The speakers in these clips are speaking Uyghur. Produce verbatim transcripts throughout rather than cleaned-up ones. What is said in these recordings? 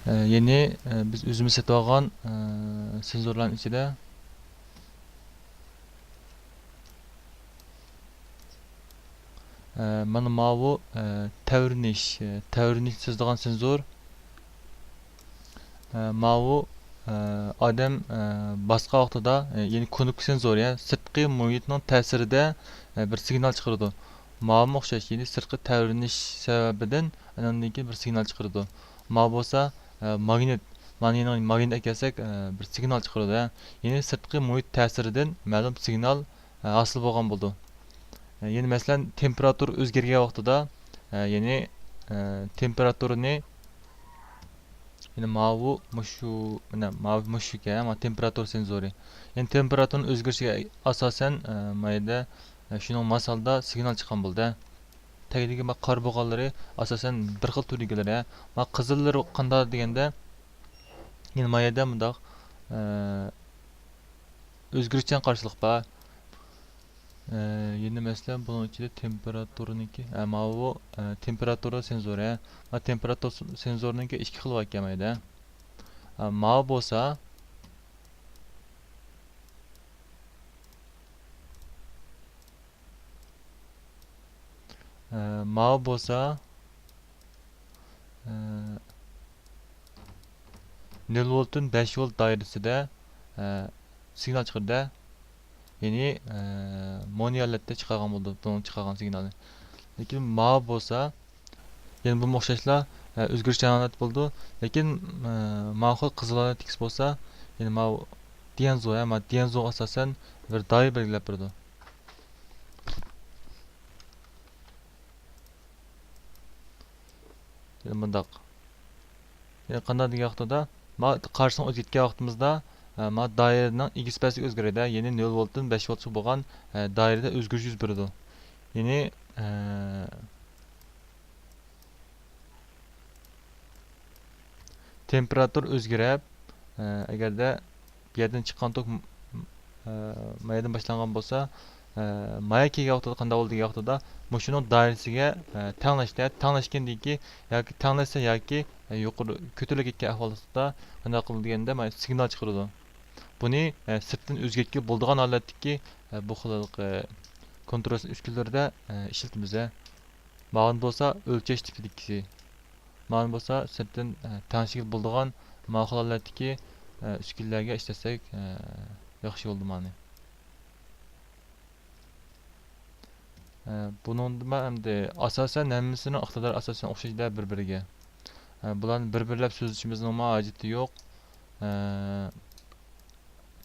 ئە، يەنى، ئە، بىز ئۆزىمىز سېتىۋالغان، ئە، سېنزورلارنىڭ ئىچىدە، ئە، مانا ماۋۇ، ئە، تەۋرىنىش، ئە، تەۋرىنىش سېزىدىغان سېنزور. ئە، ماۋۇ، ئە، ئادەم، ئە، باسقان ۋاقتىدا، ئە، يەنى كۇنۇپكا سېنزور، يا، سىرتقى مۇھىتنىڭ تەسىرىدە، ئە، بىر سىگنال چىقىرىدۇ. ماۋۇمۇ ئوخشاش، يەنى سىرتقى تەۋرىنىش سەۋەبىدىن ئاندىن كېيىن بىر سىگنال چىقىرىدۇ. ماۋۇ بولسا، ئە، ماگنىت، مانا يەنە ماگنىت ئەكەلسەك، ئە، بىر سىگنال چىقىرىدۇ، ھە. يەنى سىرتقى مۇھىت تەسىرىدىن مەلۇم سىگنال، ئە، ھاسىل بولغان بولىدۇ. ئە، يەنى مەسىلەن، تېمپېراتۇرا ئۆزگەرگەن ۋاقتىدا، ئە، يەنى، ئە، تېمپېراتۇرىنى، يەنى ماۋۇ مۇشۇ، مانا ماۋۇ مۇشۇكەن، مانا تېمپېراتۇرا سېنزورى. يەنى تېمپېراتۇرىنىڭ ئۆزگىرىشىگە ئاساسەن، ئە، ما يەردە، ئە، شۇنىڭ ماس ھالدا سىگنال چىققان بولىدۇ. تەگدىكى ما قارا بولغانلىرى ئاساسەن بىر خىل تۈردىكىلەر، ھە. ما قىزىللىرى قانداق دېگەندە، يەنە ما يەردە مۇنداق، ئە، ئۆزگىرىشچان قارشىلىق بار. ئە، يەنە مەسىلەن، بۇنىڭ ئىچىدە تېمپېراتۇرىنىڭكى، ئە، ماۋۇ، ئە، تېمپېراتۇرا سېنزورى، ھە. ما تېمپېراتۇرا سېنزورىنىڭكى ئىككى خىل بار ئىكەن ما يەردە. ئە، ماۋۇ بولسا، ئە، ماۋۇ بولسا، ئە، نۆل ۋولتتىن بەش ۋولت دائىرىسىدە، ئە، سىگنال چىقىرىدۇ. يەنى، ئە، مونو ھالەتتە چىقارغان بولىدۇ، بۇنىڭ چىقارغان سىگنالى. لېكىن ماۋۇ بولسا، يەنە بۇمۇ ئوخشاشلا، ئە، ئۆزگىرىشچان ھالەت بولىدۇ. لېكىن، ئە، ماۋۇ خىل قىزىل ھالەتتىكىسى بولسا، يەنى ماۋۇ ديەنزو، ھە، ماۋۇ ديەنزوغا ئاساسەن بىر دائىرە بەلگىلەپ بېرىدۇ. يەنە مۇنداق. يەنى قانداق دېگەن ۋاقتىدا، ما قارىسىنى ئۆزگەرتكەن ۋاقتىمىزدا، ئە، ما دائىرىنىڭ ئىگىسى پەسلىكى ئۆزگىرىدۇ. يەنى نۆل ۋولتتىن بەش ۋولتقا بولغان، ئە، دائىرىدە ئۆزگىرىش يۈز بېرىدۇ. يەنى، ئە، تېمپېراتۇرا ئۆزگىرىپ، ئە، ئەگەردە بۇ يەردىن چىققان توك، م-، ئە، ما يەردىن باشلانغان بولسا، ئە، ما يەرگە كەلگەن ۋاقتىدا قانداق بولىدۇ دېگەن ۋاقتىدا، مۇشۇنىڭ دائىرىسىگە، ئە، تەڭلەشتى. تەڭلەشكەندىن كېيىن ياكى تەڭلەشسە ياكى، ئە، يۇقىرى كۆتۈرۈلۈپ كەتكەن ئەھۋالدا قانداق قىلىدۇ دېگەندە، مانا سىگنال چىقىرىدۇ. بۇنى، ئە، سىرتتىن ئۆزگەرتكىلى بولىدىغان ھالەتتىكى، ئە، بۇ خىل، ئە، كونترول ئۈسكۈنىلىرىدە، ئە، ئىشلىتىمىز، ھە. مانا بولسا ئۆلچەش تىپىدىكىسى. مانا بولسا سىرتتىن، ئە، تەڭشىگىلى بولىدىغان ماقۇل ھالەتتىكى، ئە، ئۈسكۈنىلەرگە ئىشلەتسەك، ئە، ياخشى بولىدۇ مانا. ئە، بۇنىڭدىمۇ ئەمدى ئاساسەن ھەممىسىنىڭ ئىقتىدارى ئاساسەن ئوخشاش-دە بىر-بىرىگە. ئە، بۇلارنى بىر-بىرلەپ سۆزلىشىمىزنىڭمۇ ھاجىتى يوق. ئە،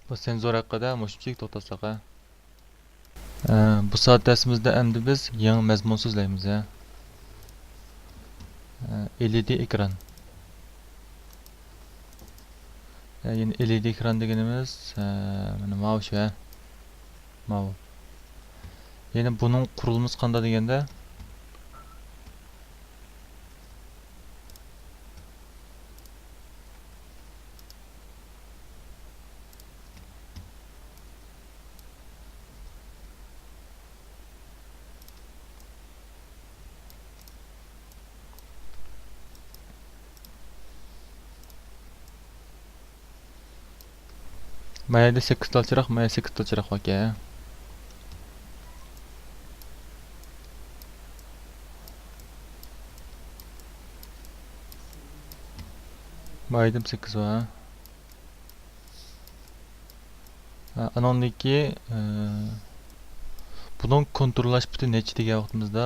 بۇ سېنزور ھەققىدە مۇشۇنچىلىك توختالساق، ھە. ئە، بۇ سائەت دەرسىمىزدە ئەمدى بىز يېڭى مەزمۇن سۆزلەيمىز، ھە. ئە، ئېلئىدى ئېكران. ئە، يەنى ئېلئىدى ئېكران دېگىنىمىز، ئە، مانا ماۋۇ شۇ، ھە. ماۋۇ. يەنى بۇنىڭ قۇرۇلمىسى قانداق دېگەندە، ما يەردە سەككىز تال چىراغ، ما يەردە سەككىز تال چىراغ باركەن. ما يەردىمۇ سەككىز بار. ھە، ئانىڭدىكى، ئە، بۇنىڭ كونتروللاش پۇتى نەچچە دېگەن ۋاقتىمىزدا،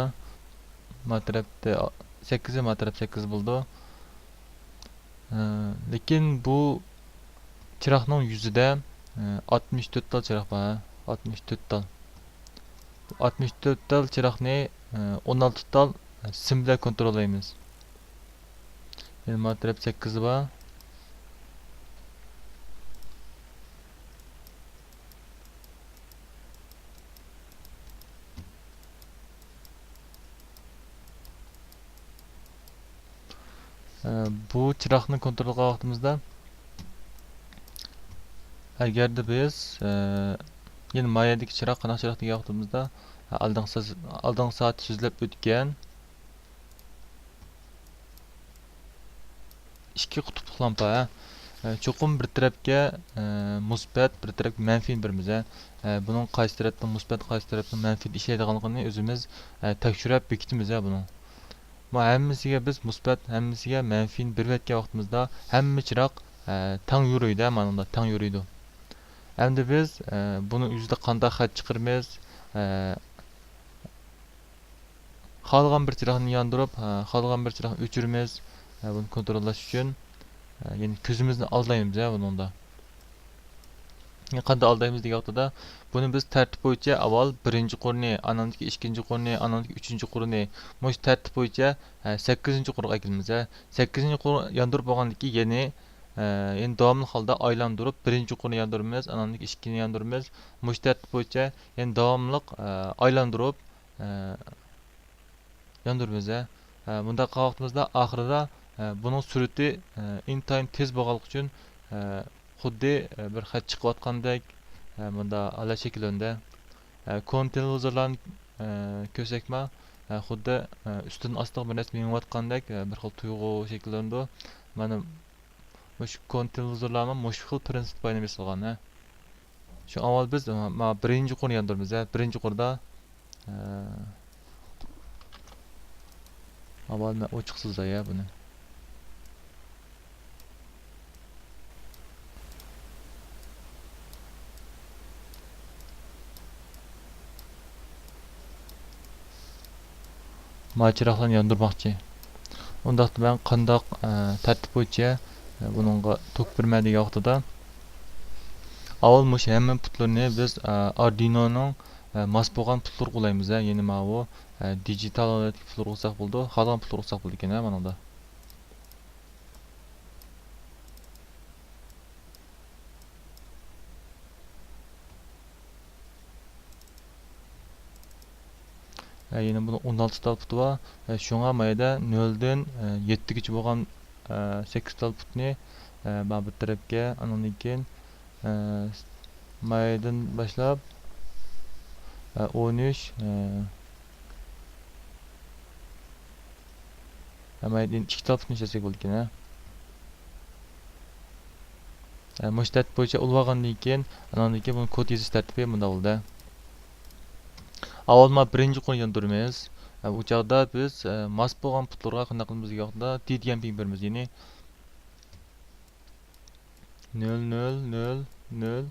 ما تەرەپتە سەككىز، ما تەرەپ سەككىز بولىدۇ. ئە، لېكىن بۇ چىراغنىڭ يۈزىدە، ئە، ئاتمىش تۆت تال چىراغ بار، ھە؟ ئاتمىش تۆت تال. ئاتمىش تۆت تال چىراغنى، ئە، ئون ئالتە تال سىم بىلەن كونتروللايمىز. يەنە ما تەرەپ سەككىز بار. ئە، بۇ چىراغنى كونترول قىلغان ۋاقتىمىزدا، ئەگەردە بىز، ئە، يەنە ما يەردىكى چىراغ قانداق چىراغ دېگەن ۋاقتىمىزدا، ئالدىنقى سا-، ئالدىنقى سائەتتە سۆزلەپ ئۆتكەن، ئىككى قۇتۇپلۇق لامپا، ھە. ئە، چوقۇم بىر تەرەپكە، ئە، مۇسبەت، بىر تەرەپكە مەنپىينى بېرىمىز، ھە. ئە، بۇنىڭ قايسى تەرەپنىڭ مۇسبەت، قايسى تەرەپنىڭ مەنپىي ئىشلەيدىغانلىقىنى ئۆزىمىز، ئە، تەكشۈرۈپ بېكىتىمىز، ھە، بۇنىڭ. بۇ ھەممىسىگە بىز مۇسبەت، ھەممىسىگە مەنپىينى بېرىۋەتكەن ۋاقتىمىزدا ھەممە چىراغ، ئە، تەڭ يورۇيدۇ، ھە، مانىڭدا تەڭ يورۇيدۇ. ئەمدى بىز، ئە، بۇنىڭ يۈزىدە قانداق خەت چىقىرىمىز؟ ئە، خالىغان بىر چىراغنى ياندۇرۇپ، ئە، خالىغان بىر چىراغنى ئۆچۈرىمىز. ئە، بۇنى كونتروللاش ئۈچۈن، ئە، يەنى كۆزىمىزنى ئالدايمىز، ھە، بۇنىڭدا. يەنى قانداق ئالدايمىز دېگەن ۋاقتىدا، بۇنى بىز تەرتىپ بويىچە ئاۋۋال بىرىنچى قۇرنى، ئانىڭدىكى ئىككىنچى قۇرنى، ئانىڭدىكى ئۈچىنچى قۇرنى، مۇشۇ تەرتىپ بويىچە، ئە، سەككىزىنچى قۇرغا ئەكېلىمىز، ھە. سەككىزىنچى قۇر ياندۇرۇپ بولغاندىن كېيىن يەنى، ئە، يەنە داۋاملىق ھالدا ئايلاندۇرۇپ، بىرىنچى قۇرنى ياندۇرىمىز، ئانىڭدىكى ئىككىنچىنى ياندۇرىمىز. مۇشۇ تەرتىپ بويىچە يەنە داۋاملىق، ئە، ئايلاندۇرۇپ، ئە، ياندۇرىمىز، ھە. ئە، مۇنداق قىلغان ۋاقتىمىزدا ئاخىرىدا، ئە، بۇنىڭ سۈرئىتى، ئە، ئىنتايىن تېز بولغانلىقى ئۈچۈن، ئە، خۇددى، ئە، بىر خەت چىقىۋاتقاندەك، ئە، مۇنداق ھالەت شەكىللىنىدۇ. ئە، كونا تېلېۋىزورلارنى، ئە، كۆرسەكمۇ، ئە، خۇددى، ئە، ئۈستىدىن ئاستىغا بىر نەرسە مېڭىۋاتقاندەك، ئە، بىر خىل تۇيغۇ شەكىللىنىدۇ. مانا مۇشۇ كونا تېلېۋىزورلارمۇ مۇشۇ خىل پىرىنسىپ بايىنى بېسىلغان، ھە. شۇ ئاۋۋال بىز، ما، بىرىنچى قۇرنى ياندۇرىمىز، ھە، بىرىنچى قۇردا، ئە، ئاۋۋال مەن ئوچۇق سىزاي، ھە، بۇنى. ما چىراغلارنى ياندۇرماقچى. ئۇنداقتا مەن قانداق، ئە، تەرتىپ بويىچە، ئە، بۇنىڭغا توك بېرىمەن دېگەن ۋاقتىدا، ئاۋۋال مۇشۇ ھەممە پۇتلىرىنى بىز، ئە، ئاردۇينونىڭ، ئە، ماس بولغان پۇتلىرىغا ئۇلايمىز، ھە، يەنى ماۋۇ، ئە، دىجىتال ھالەتتىكى پۇتلىرىغا ئۇلىساق بولىدۇ، خالىغان پۇتلىرىغا ئۇلىساق بولىدىكەن، ھە، مانىڭدا. ھە، يەنە بۇنىڭ ئون ئالتە تال پۇتى بار. ھە، شۇڭا ما يەردە نۆلدىن، ھە، يەتتىگىچە بولغان، ھە، سەككىز تال پۇتنى، ھە، مانا بىر تەرەپكە، ئانىڭدىن كېيىن، ھە، ما يەردىن باشلاپ، ھە، ئون ئۈچ، ھە، ھە، ما يەردىن ئىككى تال پۇتنى ئىشلەتسەك بولىدىكەن، ھە. ئە، مۇشۇ تەرتىپ بويىچە ئۇلىۋالغاندىن كېيىن، ئاناندىن كېيىن بۇنى كود يېزىش تەرتىپى مۇنداق بولدى. ئاۋۋال مانا بىرىنچى قۇرنى ياندۇرىمىز. ئە، ئۇ چاغدا بىز، ئە، ماس بولغان پۇتلىرىغا قانداق قىلىمىز دېگەن ۋاقىتتا، دېيىدىغان پىڭ بېرىمىز. يەنى نۆل، نۆل، نۆل، نۆل،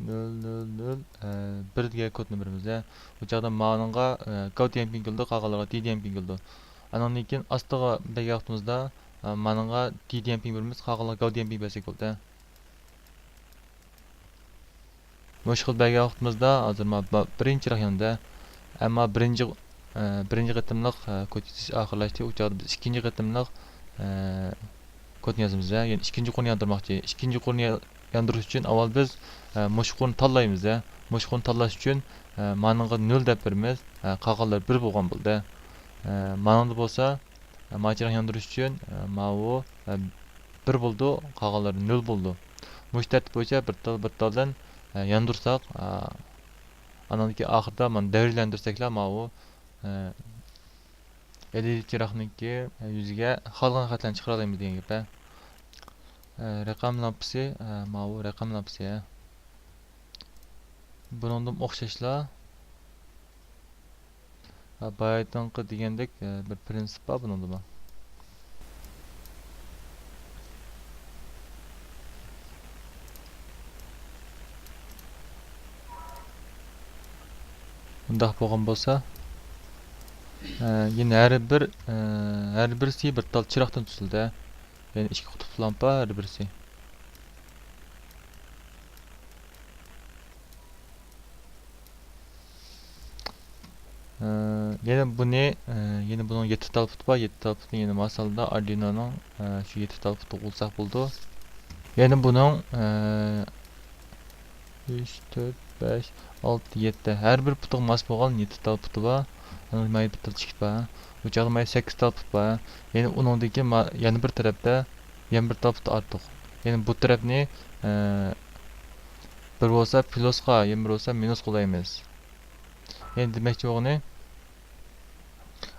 نۆل، نۆل، نۆل، ئە، بىر دېگەن كودنى بېرىمىز، ھە. ئۇ چاغدا مانىڭغا، ئە، گاۋ دېگەن پىڭ كېلىدۇ، قالغانلارغا دېيىدىغان پىڭ كېلىدۇ. ئاناندىن كېيىن ئاستىغا بەرگەن ۋاقتىمىزدا، ئە، مانىڭغا دېيىدىغان پىڭ بېرىمىز، قالغانلارغا گاۋ دېگەن پىڭ بەرسەك بولدى، ھە. مۇشۇ خىل بەرگەن ۋاقتىمىزدا، ھازىر ما-، با-، بىرىنچى چىراغ ياندى. ئەمما بىرىنچى، ئە، بىرىنچى قېتىملىق، ئە، كود يېزىش ئاخىرلاشتى. ئۇ چاغدا بىز ئىككىنچى قېتىملىق، ئە، كودنى يازىمىز، ھە. يەنى ئىككىنچى قۇرنى ياندۇرماقچى. ئىككىنچى قۇرنى يا-، ياندۇرۇش ئۈچۈن ئاۋۋال بىز، ئە، مۇشۇ قۇرنى تاللايمىز، ھە. مۇشۇ قۇرنى تاللاش ئۈچۈن، ئە، مانىڭغا نۆل دەپ بېرىمىز. ئە، قالغانلار بىر بولغان بولدى. ئە، مانىڭدا بولسا، ئە، ما چىراغ ياندۇرۇش ئۈچۈن، ئە، ماۋۇ، ئە، بىر بولىدۇ، قالغانلىرى نۆل بولىدۇ. مۇشۇ تەرتىپ بويىچە بىر تال، بىر تالدىن، ئە، ياندۇرساق، ئە، ئانىڭدىن كېيىن ئاخىرىدا مانا دەۋرىيلەندۈرسەكلا ماۋۇ، ئە، ئېل ئى دى چىراغنىڭكى، ئە، يۈزىگە خالىغان خەتلەرنى چىقىرالايمىز دېگەن گەپ، ھە. ئە، رەقەم لامپىسى، ئە، ماۋۇ رەقەم لامپىسى، ھە. بۇنىڭدىمۇ ئوخشاشلا، ھە، بايىقىنقى دېگەندەك، ئە، بىر پرىنسىپ بار بۇنىڭدىمۇ. بۇنداق بولغان بولسا، ئە، يەنە ھەر بىر، ئە، ھەر بىرسى بىر تال چىراغدىن تۈزۈلدى. يەنى ئىككى قۇتۇپلۇق لامپا ھەر بىرسى. ئە، يەنە بۇنى، ئە، يەنە بۇنىڭ يەتتە تال پۇتى بار، يەتتە تال پۇتنى يەنە ماسالدا ئاردۇينونىڭ، ئە، شۇ يەتتە تال پۇتىغا ئۇلىساق بولىدۇ. يەنە بۇنىڭ، ئە، ئۈچ، تۆت، بەش، ئالتە، يەتتە. ھەر بىر پۇتىغا ماس بولغان يەتتە تال پۇتى بار. يەنە مايا بىر تال چېكىت بار. بۇ چاغدا مايا سەككىز تال پۇت بار. يەنى ئۇنىڭدىن كېيىن ما-، يەنە بىر تەرەپتە يەنە بىر تال پۇت ئارتۇق. يەنى بۇ تەرەپنى، ئە، بىر بولسا پلۇسقا، يەنە بىر بولسا مىنۇسقا ئۇلايمىز. يەنى دېمەكچى بولغىنى،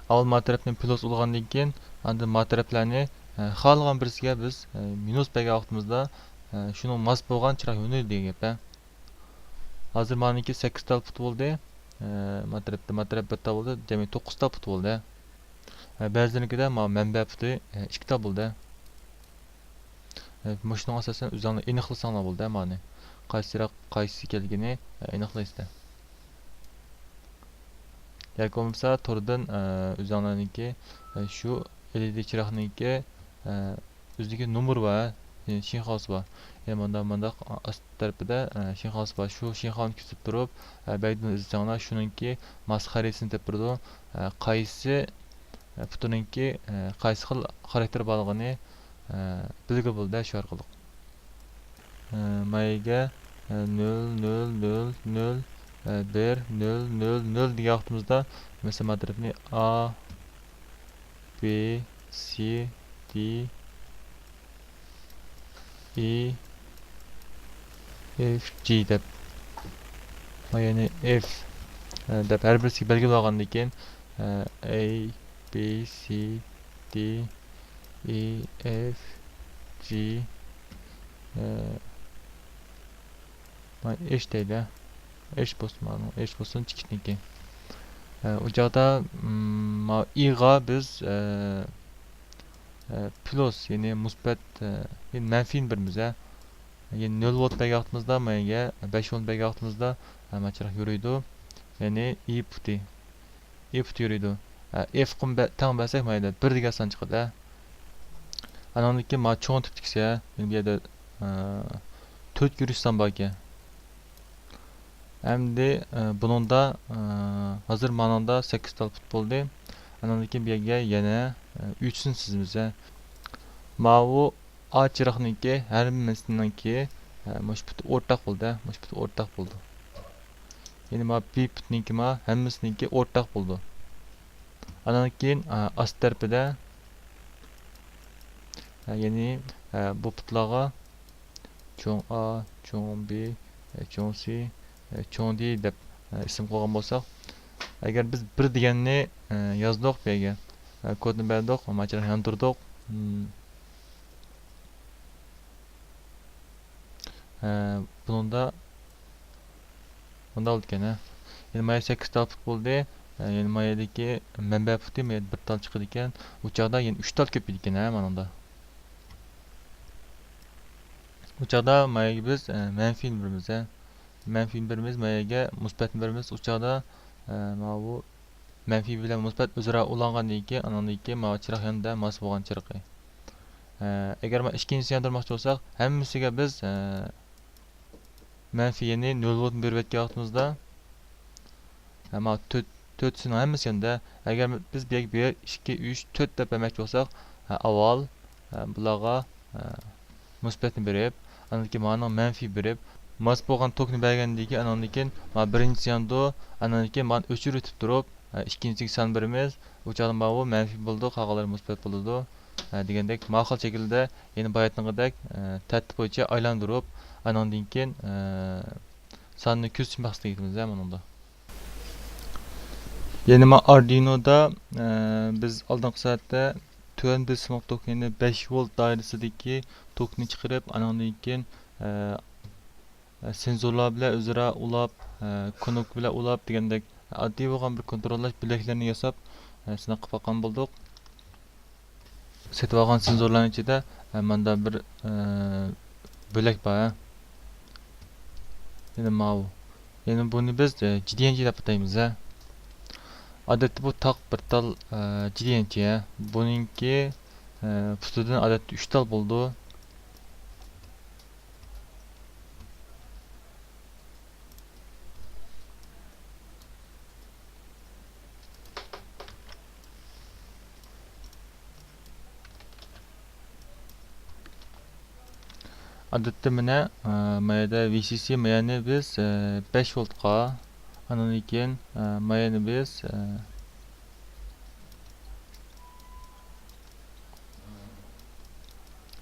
ئاۋۋال ما تەرەپنى پلۇس ئۇلىغاندىن كېيىن، ئاندىن ما تەرەپلەرنى، ئە، خالىغان بىرسىگە بىز، ئە، مىنۇس بەرگەن ۋاقتىمىزدا، ئە، شۇنىڭ ماس بولغان چىراغ يورۇيدۇ دېگەن گەپ، ھە. ھازىر مانىڭكى سەككىز تال پۇت بولدى. ئە، ما تەرەپتە، ما تەرەپ بىر تال بولدى. جەمئىي توققۇز تال پۇت بولدى. ئە، بەزىلىرىنىڭكىدە ما مەنبە پۇتى، ئە، ئىككى تال بولدى. ئە، مۇشۇنىڭ ئاساسەن ئۆزۈڭلار ئېنىقلىساڭلار بولدى، ھە، مانى. قايسىراق، قايسى ئىكەنلىكىنى، ئە، ئېنىقلايسىلەر. ياكى بولمىسا توردىن، ئە، ئۆزۈڭلارنىڭكى، ئە، شۇ ئېلئىدى چىراغنىڭكى، ئە، ئۆزىدىكى نومۇرى بار، ھە، شىنخاۋسى بار. يەنى مۇنداق، مۇنداق ئاستى تەرىپىدە، ئە، شىنخاۋسى بار. شۇ شىنخاۋنى كۆرسىتىپ تۇرۇپ، ئە، بەگدىن ئىزدىسەڭلار، شۇنىڭكى ماس خەرىتىسىنى تېپىپ بېرىدۇ. ئە، قايسى، ئە، پۇتىنىڭكى، ئە، قايسى خىل خاراكتېرى بارلىقىنى، ئە، بىلگىلى بولىدۇ شۇ ئارقىلىق. ئە، مايگە، ئە، نۆل، نۆل، نۆل، نۆل، ئە، بىر، نۆل، نۆل، نۆل دېگەن ۋاقتىمىزدا، مەسىلەن، ما تەرەپنى ئا، بى، سى، دى، ئى، ئېف، جى دەپ، يەنى ئېف، ئە، دەپ ھەر بىرسىگە بەلگىلەپ ئالغاندىن كېيىن، ئە، ئەي، بى، سى، دى، ئى، ئېف، جى، ئە، مانا ئېش دەيدۇ. ئېش بولسۇن، مانا ئېش بولسۇن، چېكىتنىڭكى. ئە، ئۇ چاغدا، مم، مانا ئىغا بىز، ئە، ئە، پلۇس، يەنى مۇسبەت، ئە، يەنى مەنفىينى بېرىمىز، ھە. يەنى نۆل ۋولت بەرگەن ۋاقتىمىزدا، مايگە بەش ۋولت بەرگەن ۋاقتىمىزدا، ئە، مانا چىراغ يورۇيدۇ. يەنى ئى پۇتى. ئى پۇتى يورۇيدۇ. ئە، ئېفقىمۇ بە-، تەڭ بەرسەك، مايدا بىر دېگەن سان چىقىدۇ، ھە. ئاناندىن كېيىن مانا چوڭ تىپتىكىسى، ھە. يەنى بۇ يەردە، ئە، تۆت يۈرۈش سان باركەن. ئەمدى، ئە، بۇنىڭدا، ئە، ھازىر مانىڭدا سەككىز تال پۇت بولدى. ئاناندىن كېيىن بۇ يەرگە يەنە، ئە، ئۈچىنچىسىنى سىزىمىز، ھە. ماۋۇ ئا چىراغنىڭكى ھەممىسىنىڭكى، ئە، مۇشۇ پۇتى ئورتاق بولدى، ھە، مۇشۇ پۇتى ئورتاق بولدى. يەنى ما بى پۇتنىڭكى ما ھەممىسىنىڭكى ئورتاق بولىدۇ. ئانان كېيىن، ئە، ئاستى تەرىپىدە، ئە، يەنى، ئە، بۇ پۇتلارغا چوڭ ئا، چوڭ بى، ئە، چوڭ سى، ئە، چوڭ دى دەپ، ئە، ئىسىم قويغان بولساق، ئەگەر بىز بىر دېگەننى، ئە، يازدۇق بۇ يەرگە، ئە، كودنى بەردۇق، مانا چىراغ ياندۇردۇق. ھە، بۇنىڭدا مۇنداق بولىدىكەن، ھە. يەنى مايا سەككىز تال پۇت بولدى. ھە، يەنى مايادىكى مەنبە پۇتى مايا بىر تال چىقىدىكەن. ئۇ چاغدا يەنە ئۈچ تال كۆپىيىدىكەن، ھە، مانىڭدا. ئۇ چاغدا ماياگە بىز، ھە، مەنفىينى بېرىمىز، ھە. مەنفىينى بېرىمىز، ماياگە مۇسبەتنى بېرىمىز. ئۇ چاغدا، ھە، ماۋۇ مەنفىي بىلەن مۇسبەت ئۆزئارا ئۇلانغاندىن كېيىن، ئانىڭدىن كېيىن ماۋۇ چىراغ يانىدۇ، ماس بولغان چىرىقى. ئە، ئەگەر مانا ئىككىنچىسىنى ياندۇرماقچى بولساق، ھەممىسىگە بىز، ئە، مەنفىي، يەنى نۆل ۋولتنى بېرىۋەتكەن ۋاقتىمىزدا، ئە، مانا تۆت، تۆتىسىنىڭ ھەممىسى ياندى. ئەگەر بىز بۇ يەرگە بىر، ئىككى، ئۈچ، تۆت دەپ بەرمەكچى بولساق، ئە، ئاۋۋال، ئە، بۇلارغا، ئە، مۇسبەتنى بېرىپ، ئاندىن كېيىن مانىڭ مەنفىي بېرىپ، ماس بولغان توكنى بەرگەندىن كېيىن، ئانىڭدىن كېيىن مانا بىرىنچىسى يانىدۇ، ئانىڭدىن كېيىن مانا ئۆچۈرۈۋېتىپ تۇرۇپ، ئىككىنچىسىگە سان بېرىمىز. ئۇ چاغدا ماۋۇ مەنفىي بولىدۇ، قالغانلىرى مۇسبەت بولىدۇ، دېگەندەك ما خىل شەكىلدە يەنە باياتنىڭقىدەك، تەرتىپ بويىچە ئايلاندۇرۇپ، ئانىڭدىن كېيىن، ساننى كۆرسىتىش مەقسىتىگە يېتىمىز مۇنىڭدا. يەنە ما ئاردۇينودا، بىز ئالدىنقى سائەتتە تۆۋەن بېسىملىق توك، يەنى بەش ۋولت دائىرىسىدىكى توكنى چىقىرىپ، ئانىڭدىن كېيىن، ئە، سېنزورلار بىلەن ئۆزئارا ئۇلاپ، ئە، كۇنۇپكا بىلەن ئۇلاپ دېگەندەك ئاددىي بولغان بىر كونتروللاش بۆلەكلىرىنى ياساپ، ئە، سىناق قىلىپ باققان بولدۇق. سېتىۋالغان سېنزورلارنىڭ ئىچىدە، ئە، ماندا بىر، ئە، بۆلەك بار، ھە. يەنە ماۋۇ. يەنە بۇنى بىز، ئە، جى دى ئېن جى دەپ ئاتايمىز، ھە. ئادەتتە بۇ تاق بىر تال، ئە، جى دى ئېن جى، ھە. بۇنىڭكى، ئە، پۇتىدىن ئادەتتە ئۈچ تال بولىدۇ. ئادەتتە مانا، ئە، مايادا ۋى سى سى مايانى بىز، ئە، بەش ۋولتقا، ئاندىن كېيىن، ئە، مايانى بىز، ئە،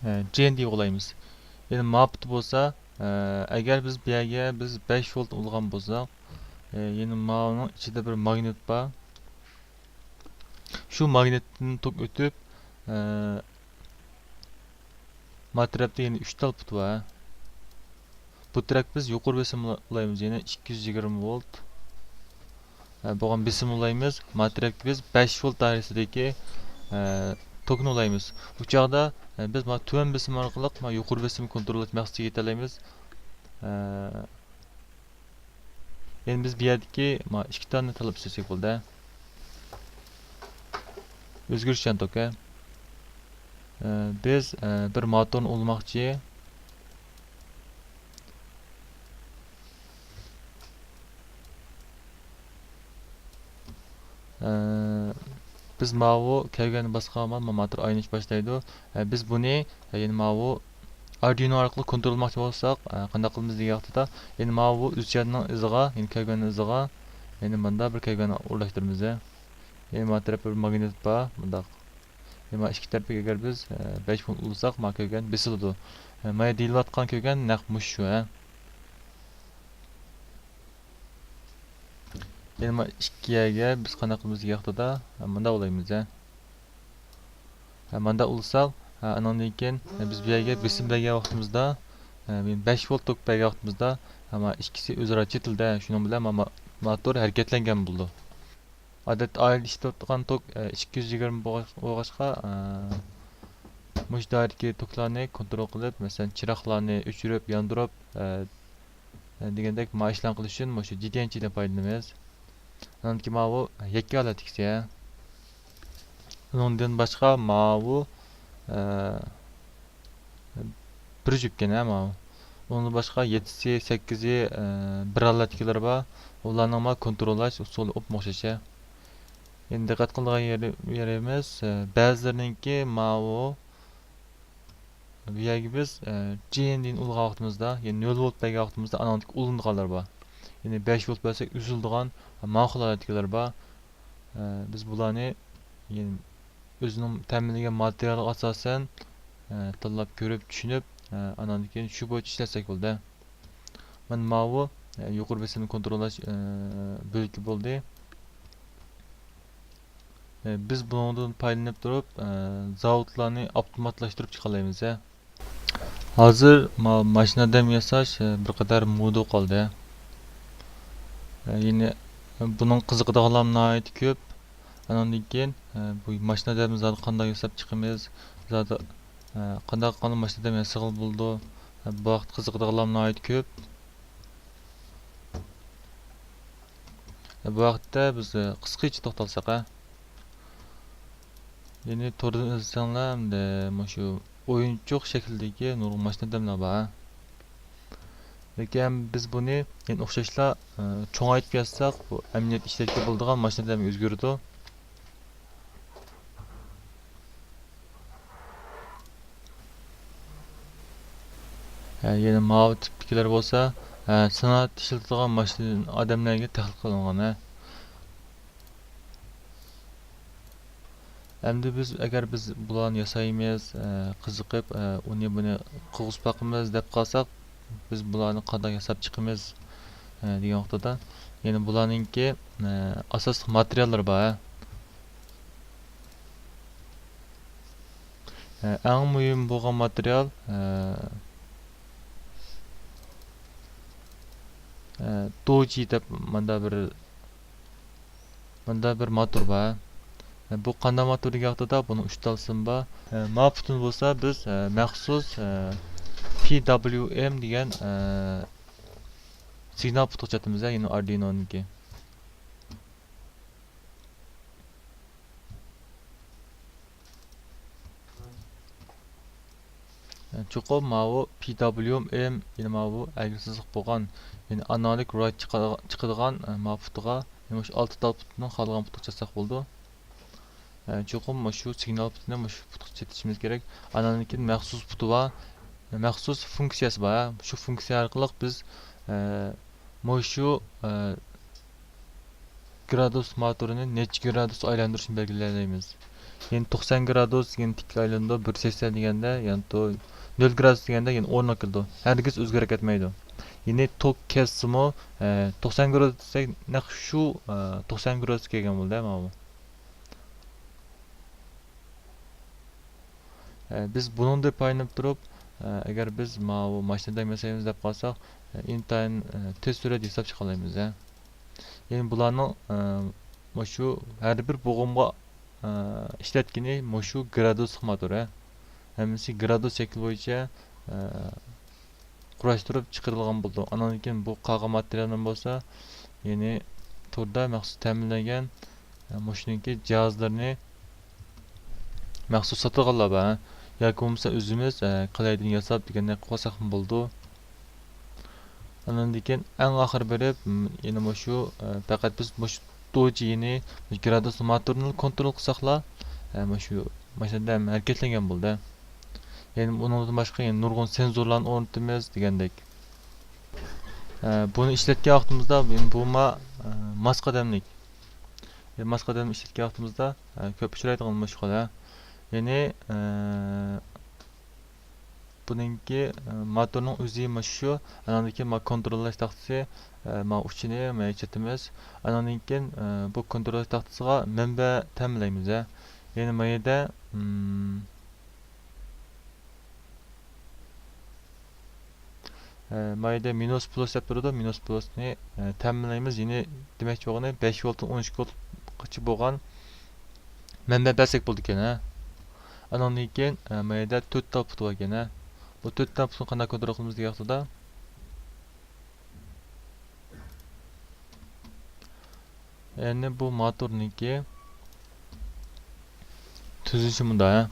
ئە، جي ئېن دەپ ئۇلايمىز. يەنى ماپىتى بولسا، ئە، ئەگەر بىز بۇ يەرگە بىز بەش ۋولت ئۇلىغان بولساق، ئە، يەنى ماۋۇنىڭ ئىچىدە بىر ماگنىت بار. شۇ ماگنىتتىن توك ئۆتۈپ، ئە، ما تەرەپتە يەنە ئۈچ تال پۇت بار. بۇ تەرەپكە بىز يۇقىرى بېسىم ئۇلايمىز، يەنى ئىككى يۈز يىگىرمە ۋولت، ئە، بولغان بېسىم ئۇلايمىز. ما تەرەپكە بىز بەش ۋولت دائىرىسىدىكى، ئە، توكنى ئۇلايمىز. ئۇ چاغدا، ئە، بىز ما تۆۋەن بېسىم ئارقىلىق ما يۇقىرى بېسىمنى كونترول قىلىش مەقسىتىگە يېتەلەيمىز. ئە، يەنى بىز بۇ يەردىكى ما ئىككى تالنى تاللاپ ئىشلەتسەك بولدى. ئۆزگىرىشچان توك. ئە، بىز، ئە، بىر موتورنى ئۇلىماقچى. ئە، بىز ماۋۇ كەلگەننى باسقاندا ما موتور ئايلىنىش باشلايدۇ. ئە، بىز بۇنى، ئە، يەنە ماۋۇ ئاردۇينو ئارقىلىق كونترول قىلماقچى بولساق، ئە، قانداق قىلىمىز دېگەن ۋاقتىدا، يەنە ماۋۇ ئۆزگەرتىشنىڭ ئىزىغا، يەنە كەلگەننىڭ ئىزىغا، يەنە مۇندا بىر كەلگەننى ئورۇنلاشتۇرىمىز. يەنە ما تەرەپتە بىر ماگنىت بار، مۇنداق. يەنە ما ئىككى تەرەپكە ئەگەر بىز، ئە، بەش ۋولت ئۇلىساق، ما كەلگەن بېسىلىدۇ. ئە، مانا دېيىلىۋاتقان كەلگەن نەق مۇشۇ، ھە. يەنە ما ئىككى يەرگە بىز قانداق قىلىمىز دېگەن ۋاقتىدا، ھە، مۇنداق ئۇلايمىز، ھە. ھە، مۇنداق ئۇلىساق، ھە، ئانىڭدىن كېيىن، ھە، بىز بۇ يەرگە بېسىم بەرگەن ۋاقتىمىزدا، ھە، بەش ۋولت توك بەرگەن ۋاقتىمىزدا، ھە، ما ئىككىسى ئۆزئارا چېتىلدى، ھە، شۇنىڭ بىلەن ما، ما، موتور ھەرىكەتلەنگەن بولىدۇ. ئادەتتە ئائىلىدە ئىشلىتىۋاتقان توك، ئە، ئىككى يۈز يىگىرمە بولغاچ-، بولغاچقا، ئە، مۇشۇ دائىرىدىكى توكلارنى كونترول قىلىپ، مەسىلەن، چىراغلارنى ئۆچۈرۈپ، ياندۇرۇپ، ئە، ئە، دېگەندەك ما ئىشلارنى قىلىش ئۈچۈن مۇشۇ جى تى ئېن چىدىن پايدىلىنىمىز. ئانىڭدىكى ماۋۇ يەككە ھالەتتىكىسى. ئۇنىڭدىن باشقا ماۋۇ، ئە، بىر جۈپكەن، ھە، ماۋۇ. ئۇنىڭدىن باشقا يەتتىسى، سەككىزى، ئە، بىر ھالەتتىكىلىرى بار. ئۇلارنىڭ ما كونتروللاش ئۇسۇلى ئوپمۇ ئوخشاش. ئەمدى دىققەت قىلىدىغان يېرى-، يېرىمىز، ئە، بەزىلىرىنىڭكى ماۋۇ. بۇ يەرگە بىز، ئە، جى ئېن دىن ئۇلىغان ۋاقتىمىزدا، يەنى نۆل ۋولت بەرگەن ۋاقتىمىزدا ئانىڭدىكى ئۇلىنىدىغانلار بار. يەنى بەش ۋولت بەرسەك ئۈزۈلىدىغان ماقۇل ھالەتتىكىلەر بار. ئە، بىز بۇلارنى، يەنى ئۆزىنىڭ تەمىنلىگەن ماتېرىيالىغا ئاساسەن، ئە، تاللاپ كۆرۈپ، چۈشىنىپ، ئە، ئاناندىن كېيىن شۇ بويىچە ئىشلەتسەك بولدى. مانا ماۋۇ، ئە، يۇقىرى بېسىمنى كونتروللاش، ئە، بۆلىكى بولدى. ئە، بىز بۇنىڭدىن پايدىلىنىپ تۇرۇپ، ئە، زاۋۇتلارنى ئاپتوماتلاشتۇرۇپ چىقالايمىز، ھە. ھازىر ما-، ماشىنا دەم ياساش، ئە، بىر قەدەر مودا قالدى. ئە، يەنى بۇنىڭ قىزىقىدىغانلار ناھايىتى كۆپ. ئانىڭدىن كېيىن، ئە، بۇ ماشىنا دەمنى زادى قانداق ياساپ چىقىمىز، زادى، ئە، قانداق قىلغاندا ماشىنا دەم ياسىغىلى بولىدۇ. ئە، بۇ ھەقتە قىزىقىدىغانلار ناھايىتى كۆپ. ئە، بۇ ھەقتە بىز، ئە، قىسقىچە توختالساق، ئە. يەنى توردىن ئىزدىسەڭلار، ئەمدى مۇشۇ ئويۇنچۇق شەكلىدىكى نۇرغۇن ماشىنا دەملەر بار. لېكىن بىز بۇنى يەنە ئوخشاشلا، ئە، چوڭايتىپ يازساق، بۇ ئەمەلىيەتتە ئىشلەتكىلى بولىدىغان ماشىنا دەمگە ئۆزگىرىدۇ. ھە، يەنە ماۋۇ تىپتىكىلەر بولسا، ھە، سانائەتتە ئىشلىتىدىغان ماشىنا ئادەملەرگە تەقلىد قىلىنغان، ھە. ئەمدى بىز، ئەگەر بىز بۇلارنى ياسايمىز، ئە، قىزىقىپ، ئە، ئۇنى بۇنى قىلغۇزۇپ باقىمىز دەپ قالساق، بىز بۇلارنى قانداق ياساپ چىقىمىز، ئە، دېگەن ۋاقتىدا، يەنى بۇلارنىڭكى، ئە، ئاساسلىق ماتېرىياللىرى بار، ھە. ئە، ئەڭ مۇھىم بولغان ماتېرىيال، ئە، ئە، دوجى دەپ ماندا بىر مۇندا بىر موتور بار. بۇ قانداق موتور دېگەن ۋاقتىدا بۇنىڭ ئۈچ تال سىمى بار. ما پۇتىنى بولسا بىز مەخسۇس پى دابلىيۇ ئېم دېگەن سىگنال پۇتىغا چاتىمىز، يەنى ئاردۇينونىڭكى. چوقۇم ماۋۇ پى دابلىيۇ ئېم، يەنى ماۋۇ ئەگرى سىزىق بولغان، يەنى ئانالوگ رايت چىقىدىغان، ماۋۇ پۇتىغا، يەنى مۇشۇ ئالتە تال پۇتنىڭ خالىغان پۇتىغا چاتساق بولىدۇ. چوقۇم مۇشۇ سىگنال پۇتىنى مۇشۇ پۇتقا چېتىشىمىز كېرەك. ئاناندىن كېيىن مەخسۇس پۇتى بار، مەخسۇس فۇنكسىيەسى بار. شۇ فۇنكسىيە ئارقىلىق بىز، مۇشۇ، گرادۇس موتورىنى نەچچە گرادۇس ئايلاندۇرۇشنى بەلگىلەيمىز. يەنى توقسان گرادۇس دېگەن تىككە ئايلىنىدۇ، بىر سەكسەن دېگەندە، يەنى تو-، نۆل گرادۇس دېگەندە يەنى ئورنىغا كېلىدۇ. ھەرگىز ئۆزگىرىپ كەتمەيدۇ. يەنى توك كەسسىمۇ، ئە، توقسان گرادۇس دېسەك، نەق شۇ، ئە، توقسان گرادۇسقا كەلگەن بولدى، ماۋۇ. ئە، بىز بۇنىڭدىن پايدىلىنىپ تۇرۇپ، ئە، ئەگەر بىز ماۋۇ ماشىنا دەم ياسايمىز دەپ قالساق، ئە، ئىنتايىن، ئە، تېز سۈرئەتتە ياساپ چىقالايمىز، ھە. يەنى بۇلارنىڭ، ئە، مۇشۇ ھەر بىر بوغۇمغا، ئە، ئىشلەتكىنى مۇشۇ گرادۇسلۇق موتور، ھە. ھەممىسى گرادۇس شەكلى بويىچە، ئە، قۇراشتۇرۇپ چىقىرىلغان بولىدۇ. ئانان كېيىن بۇ قالغان ماتېرىياللار بولسا، يەنى توردا مەخسۇس تەمىنلەنگەن، ئە، مۇشۇنىڭكى جاھازلىرىنى مەخسۇس ساتىدىغانلار بار، ھە؟ ياكى بولمىسا ئۆزىمىز، ئە، قەلەيدىن ياساپ دېگەندەك قىلساقمۇ بولىدۇ. ئاندىن كېيىن ئەڭ ئاخىر بېرىپ، م، يەنە مۇشۇ، ئە، پەقەت بىز مۇشۇ دوجى يەنى گرادۇس موتورنى كونترول قىلساقلا، ئە، مۇشۇ ماشىنا ھەرىكەتلەنگەن بولدى. يەنى ئۇنىڭدىن باشقا يەنە نۇرغۇن سېنزورلارنى ئورنىتىمىز دېگەندەك. ئە، بۇنى ئىشلەتكەن ۋاقتىمىزدا بۇ ما-، ئە، ماس قەدەملىك. ئە، ماس قەدەملىك ئىشلەتكەن ۋاقتىمىزدا، ئە، كۆپ ئۇچرايدىغان مۇشكۇل، ھە. يەنى، ئە، بۇنىڭكى، ئە، موتورنىڭ ئۆزى مانا شۇ. ئاناندىن كېيىن ما كونتروللاش تاختىسى، ئە، ما ئۇچىنى ما چېتىمىز. ئاناندىن كېيىن، ئە، بۇ كونتروللاش تاختىسىغا مەنبە تەمىنلەيمىز، ھە. يەنى ما يەردە، ئىم، ئە، ما يەردە مىنۇس پلۇس دەپ تۇرىدۇ، مىنۇس پلۇسنى، ئە، تەمىنلەيمىز. يەنى دېمەكچى بولغىنى بەش ۋولتتىن ئون ئىككى ۋولتقىچە بولغان مەنبە بەرسەك بولىدىكەن، ھە. ئانىڭدىن كېيىن، ئە، ما يەردە تۆت تال پۇت بار ئىكەن، ھە. بۇ تۆت تال پۇتنى قانداق كونترول قىلىمىز دېگەن ۋاقتىدا، يەنى بۇ موتورنىڭكى تۈزۈلۈشى مۇنداق، ھە.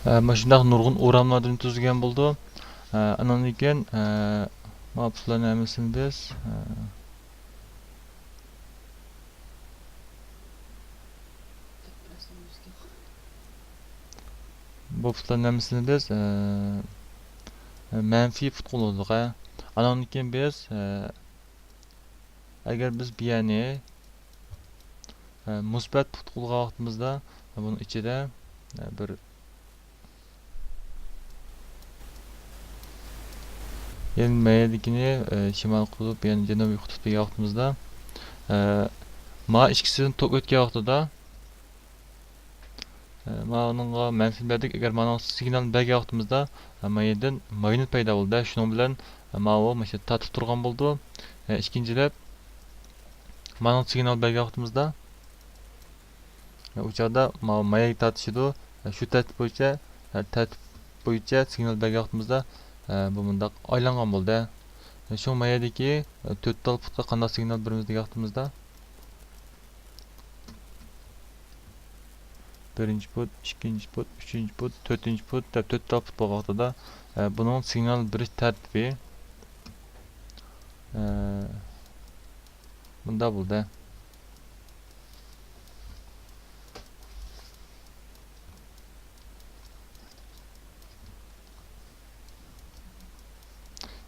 ئە، مۇشۇنداق نۇرغۇن ئوراملاردىن تۈزۈلگەن بولىدۇ. ئە، ئانىڭدىن كېيىن، ئە، ما پۇتلارنىڭ ھەممىسىنى بىز، ئە، بۇ پۇتلارنىڭ ھەممىسىنى بىز، ئە، مەنفىي پۇت قىلىۋالدۇق، ھە. ئانىڭدىن كېيىن بىز، ئە، ئەگەر بىز بۇ يەرنى، ئە، مۇسبەت پۇت قىلغان ۋاقتىمىزدا، بۇنىڭ ئىچىدە، ئە، بىر يەنى مەيەدىكىنى، ئە، شىمال قۇتۇپ، يەنى جەنۇبىي قۇتۇپ دېگەن ۋاقتىمىزدا، ئە، ما ئىككىسىدىن توك ئۆتكەن ۋاقتىدا، ئە، مانىڭغا مەنفىي بەردۇق. ئەگەر مانىڭ سىگنال بەرگەن ۋاقتىمىزدا، ئە، ما يەردىن ماگنىت پەيدا بولدى. شۇنىڭ بىلەن، ئە، ماۋۇ مۇشۇ تارتىپ تۇرغان بولىدۇ. ئە، ئىككىنچىلەپ، مانىڭ سىگنال بەرگەن ۋاقتىمىزدا، ئە، ئۇ چاغدا ماۋۇ ما يەرگە تارتىشىدۇ. ئە، شۇ تەرتىپ بويىچە، ئە، تەرتىپ بويىچە سىگنال بەرگەن ۋاقتىمىزدا، ئە، بۇ مۇنداق ئايلانغان بولدى. ئە، شۇ ما يەردىكى، ئە، تۆت تال پۇتقا قانداق سىگنال بېرىمىز دېگەن ۋاقتىمىزدا، بىرىنچى پۇت، ئىككىنچى پۇت، ئۈچىنچى پۇت، تۆتىنچى پۇت دەپ تۆت تال پۇت بولغان ۋاقتىدا، ئە، بۇنىڭ سىگنال بېرىش تەرتىپى، ئە، مۇنداق بولدى.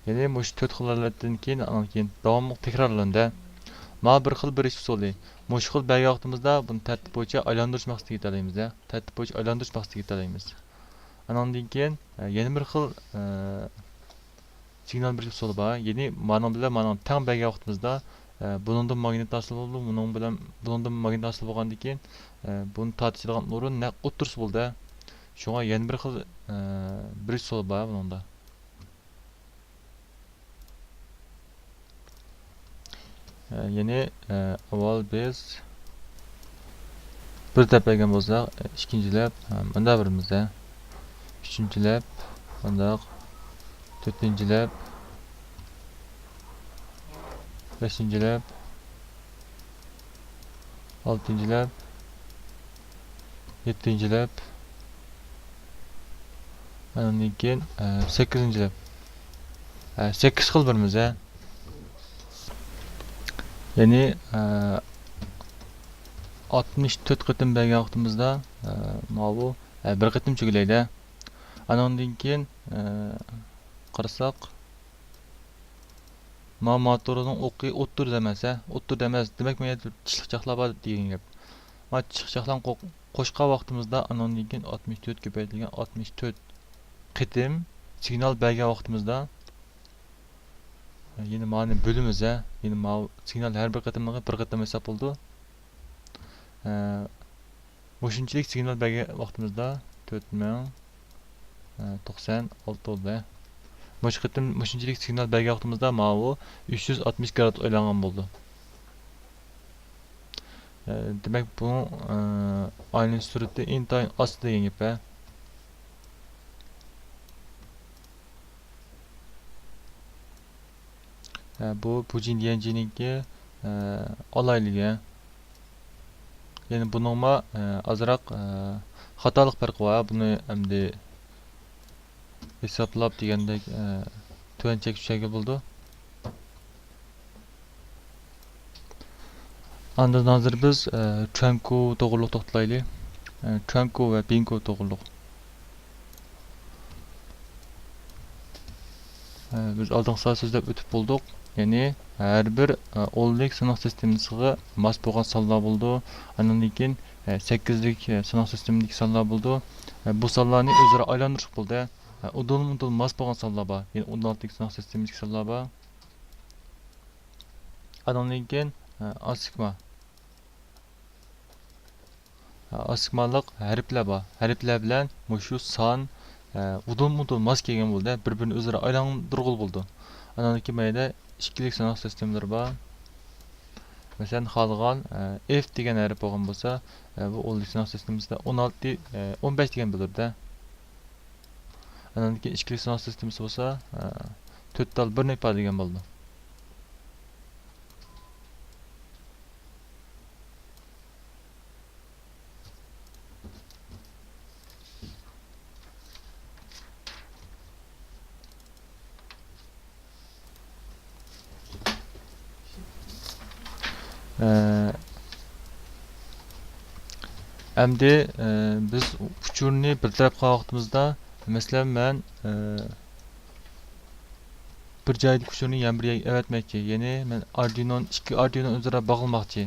يەنى مۇشۇ تۆت خىل ھالەتتىن كېيىن، ئانىڭدىن كېيىن داۋاملىق تەكرارلىنىدۇ. مانا بىر خىل بېرىش ئۇسۇلى. مۇشۇ خىل بەرگەن ۋاقتىمىزدا بۇنى تەرتىپ بويىچە ئايلاندۇرۇش مەقسىتىگە يېتەلەيمىز، ھە. تەرتىپ بويىچە ئايلاندۇرۇش مەقسىتىگە يېتەلەيمىز. ئانىڭدىن كېيىن، ئە، يەنە بىر خىل، ئە، سىگنال بېرىش ئۇسۇلى بار. يەنى مانىڭ بىلەن مانىڭ تەڭ بەرگەن ۋاقتىمىزدا، ئە، بۇنىڭدىن ماگنىت ھاسىل بولىدۇ، بۇنىڭ بىلەن، بۇنىڭدىن ماگنىت ھاسىل بولغاندىن كېيىن، ئە، بۇنى تارتىشىدىغان ئورۇن نەق ئوتتۇرىسى بولىدۇ. شۇڭا يەنە بىر خىل، ئە، بېرىش ئۇسۇلى بار بۇنىڭدا. ئە، يەنى، ئە، ئاۋۋال بىز بىر دەپ بەرگەن بولساق، ئىككىنچىلەپ، ئە، مۇنداق بېرىمىز-دە. ئۈچىنچىلەپ، مۇنداق. تۆتىنچىلەپ، بەشىنچىلەپ، ئالتىنچىلەپ، يەتتىنچىلەپ، ئاندىن كېيىن، ئە، سەككىزىنچىلەپ. ئە، سەككىز خىل بېرىمىز، ھە. يەنى، ئە، ئاتمىش تۆت قېتىم بەرگەن ۋاقتىمىزدا، ئە، ماۋۇ، ئە، بىر قېتىم چۈگىلەيدۇ. ئانىڭدىن كېيىن، ئە، قارىساق، ما-، ماتورنىڭ ئوقى ئوتتۇرىدا ئەمەس، ھە؟ ئوتتۇرىدا ئەمەس. دېمەك، مانا يەردە چىشلىق چاقلار بار دېگەن گەپ. ما چىشلىق چاقلارنى قو-، قوشقان ۋاقتىمىزدا، ئانىڭدىن كېيىن ئاتمىش تۆت كۆپەيتىلگەن ئاتمىش تۆت قېتىم سىگنال بەرگەن ۋاقتىمىزدا، يەنە مانى بۆلىمىز، ھە. يەنە ماۋۇ سىگنال ھەر بىر قېتىملىقى بىر قېتىم ھېساب بولىدۇ. ھە، مۇشۇنچىلىك سىگنال بەرگەن ۋاقتىمىزدا تۆت مىڭ، ھە، توقسان ئالتە بولدى. مۇشۇ قېتىم مۇشۇنچىلىك سىگنال بەرگەن ۋاقتىمىزدا ماۋۇ ئۈچ يۈز ئاتمىش گرادۇس ئايلانغان بولىدۇ. ھە، دېمەك، بۇ، ھە، ئايلىنىش سۈرئىتى ئىنتايىن ئاستا دېگەن گەپ، ھە. ھە، بۇ پۇجىن دىيەنجىنىڭكى، ھە، ئالاھىدىلىكى. يەنى بۇنىڭمۇ، ھە، ئازراق، ھە، خاتالىق پەرقى بار. بۇنى ئەمدى ھېسابلاپ دېگەندەك، ھە، تۆۋەن چەككە چۈشۈرگىلى بولىدۇ. ئاندىن ھازىر بىز، ئە، چۈەنكۇ توغرۇلۇق توختىلايلى. ئە، چۈەنكۇ ۋە بىنكۇ توغرۇلۇق. ئە، بىز ئالدىنقى سائەت سۆزلەپ ئۆتۈپ بولدۇق. يەنى ھەر بىر، ئە، ئونلۇق ساناق سىستېمىسىغا ماس بولغان سانلار بولىدۇ. ئاندىن كېيىن، ئە، سەككىزلىك، ئە، ساناق سىستېمىدىكى سانلار بولىدۇ. ئە، بۇ سانلارنى ئۆزئارا ئايلاندۇرۇشقا بولىدۇ. ئە، ئۇدۇلمۇ ئۇدۇل ماس بولغان سانلار بار. يەنى ئون ئالتىلىك ساناق سىستېمىدىكى سانلار بار. ئانىڭدىن كېيىن، ئە، ئاسىگما. ئە، ئاسىگمالىق ھەرپلەر بار. ھەرپلەر بىلەن مۇشۇ سان، ئە، ئۇدۇلمۇ ئۇدۇل ماس كەلگەن بولىدۇ. بىر-بىرىنى ئۆزئارا ئايلاندۇرغىلى بولىدۇ. ئانىڭدىن كېيىن ما يەردە ئىككىلىك ساناق سىستېمىلىرى بار. مەسىلەن، خالىغان، ئە، ئېف دېگەن ھەرپ بولغان بولسا، ئە، بۇ ئونلۇق ساناق سىستېمىسىدا ئون ئالتە، ئە، ئون بەش دېگەن بولۇردا. ئانىڭدىن كېيىن ئىككىلىك ساناق سىستېمىسى بولسا، ئە، تۆت تال بىرنى ئىپادىلىگەن بولىدۇ. ئە، ئەمدى، ئە، بىز ئۇچۇرنى بىر تەرەپ قىلغان ۋاقتىمىزدا، مەسىلەن، مەن، ئە، بىر جايدىكى ئۇچۇرنى يەنە بىر يەرگە ئەۋەتمەكچى. يەنى مەن ئاردۇينو، ئىككى ئاردۇينو ئۆزئارا باغلىماقچى.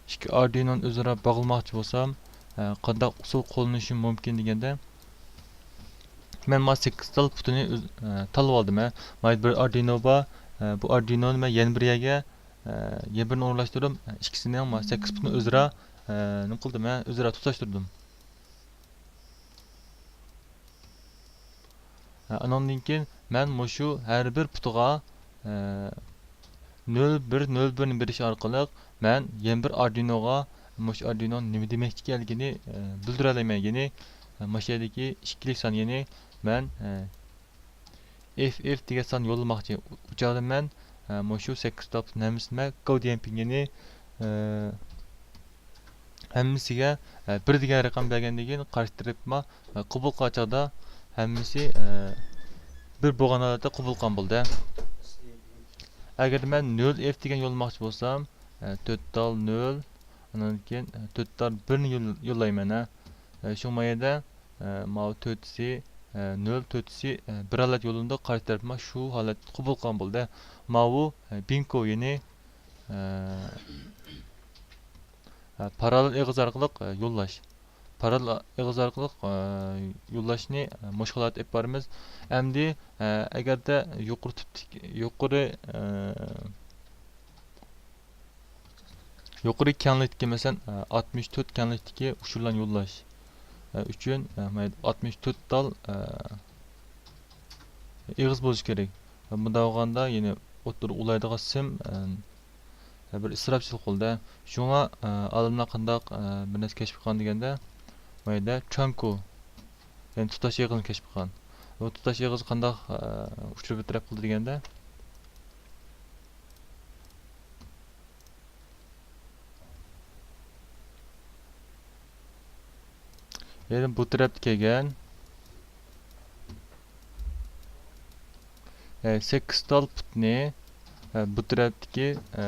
ئىككى ئاردۇينونى ئۆزئارا باغلىماقچى بولسام، ئە، قانداق ئۇسۇل قوللىنىشىم مۇمكىن دېگەندە، مەن مانا سەككىز تال پۇتىنى ئۆز-، ئە، تاللىۋالدىم، ھە. مانا بىر ئاردۇينو بار، ئە، بۇ ئاردۇينونى مەن يەنە بىر يەرگە، ئە، يەنە بىرىنى ئورۇنلاشتۇردۇم. ئە، ئىككىسىنىڭ مانا سەككىز پۇتىنى ئۆزئارا، ئە، نېمە قىلدىم، ھە، ئۆزئارا تۇتاشتۇردۇم. ھە، ئانىڭدىن كېيىن مەن مۇشۇ ھەر بىر پۇتىغا، ھە، نۆل بىر، نۆل بىرنى بېرىش ئارقىلىق مەن يەنە بىر ئاردۇينوغا مۇشۇ ئاردۇينونىڭ نېمە دېمەكچىكەنلىكىنى، ھە، بىلدۈرەلەيمەن. يەنى، ھە، مۇشۇ يەردىكى ئىككىلىك سان، يەنى مەن، ھە، ئېف ئېف دېگەن سان يوللىماقچى. ئۇ چاغدا مەن، ھە، مۇشۇ سەككىز تال پۇتنىڭ ھەممىسىنى مەن گاۋدىيەنپىڭ، يەنى، ھە، ھەممىسىگە، ئە، بىر دېگەن رەقەم بەرگەندىن كېيىن قارشى تەرەپمۇ، ئە، قوبۇل قىلغان چاغدا ھەممىسى، ئە، بىر بولغان ھالەتتە قوبۇل قىلغان بولدى. ئەگەردە مەن نۆل ئېف دېگەن يوللىماقچى بولسام، ئە، تۆت تال نۆل، ئاندىن كېيىن، ئە، تۆت تال بىرنى يول-، يوللايمەن، ھە. ئە، شۇڭا ما يەردە، ئە، ماۋۇ تۆتىسى، ئە، نۆل، تۆتىسى، ئە، بىر ھالەت يوللىنىدۇ، قارشى تەرەپمۇ شۇ ھالەتتە قوبۇل قىلغان بولدى. ماۋۇ، ئە، بىنكو، يەنى، ئە، ئە، پاراللېل ئېغىز ئارقىلىق، ئە، يوللاش. پاراللېل ئېغىز ئارقىلىق، ئە، يوللاشنى، ئە، مۇشۇ ھالەتتە ئېلىپ بارىمىز. ئەمدى، ئە، ئەگەردە يۇقىرى تىپتىكى، يۇقىرى، ئە، يۇقىرى كەڭلىكتىكى، مەسىلەن، ئە، ئاتمىش تۆت كەڭلىكتىكى ئۇچۇرلارنى يوللاش، ئە، ئۈچۈن، ئە، مانا ئاتمىش تۆت تال، ئە، ئېغىز بولۇشى كېرەك. مۇنداق بولغاندا يەنە ئوتتۇرىغا ئۇلايدىغان سىم، ئە، بىر ئىسراپچىلىق بولىدۇ. شۇڭا، ئە، ئالىملار قانداق، ئە، بىر نەرسە كەشىپ قىلغان دېگەندە، ما يەردە چۈەنكۇ، يەنى تۇتاش ئېغىزنى كەشىپ قىلغان. بۇ تۇتاش ئېغىز قانداق، ئە، ئۇچۇر بىر تەرەپ قىلدى دېگەندە، يەنى بۇ تەرەپتە كەلگەن، ئە، سەككىز تال پۇتنى، ئە، بۇ تەرەپتىكى، ئە،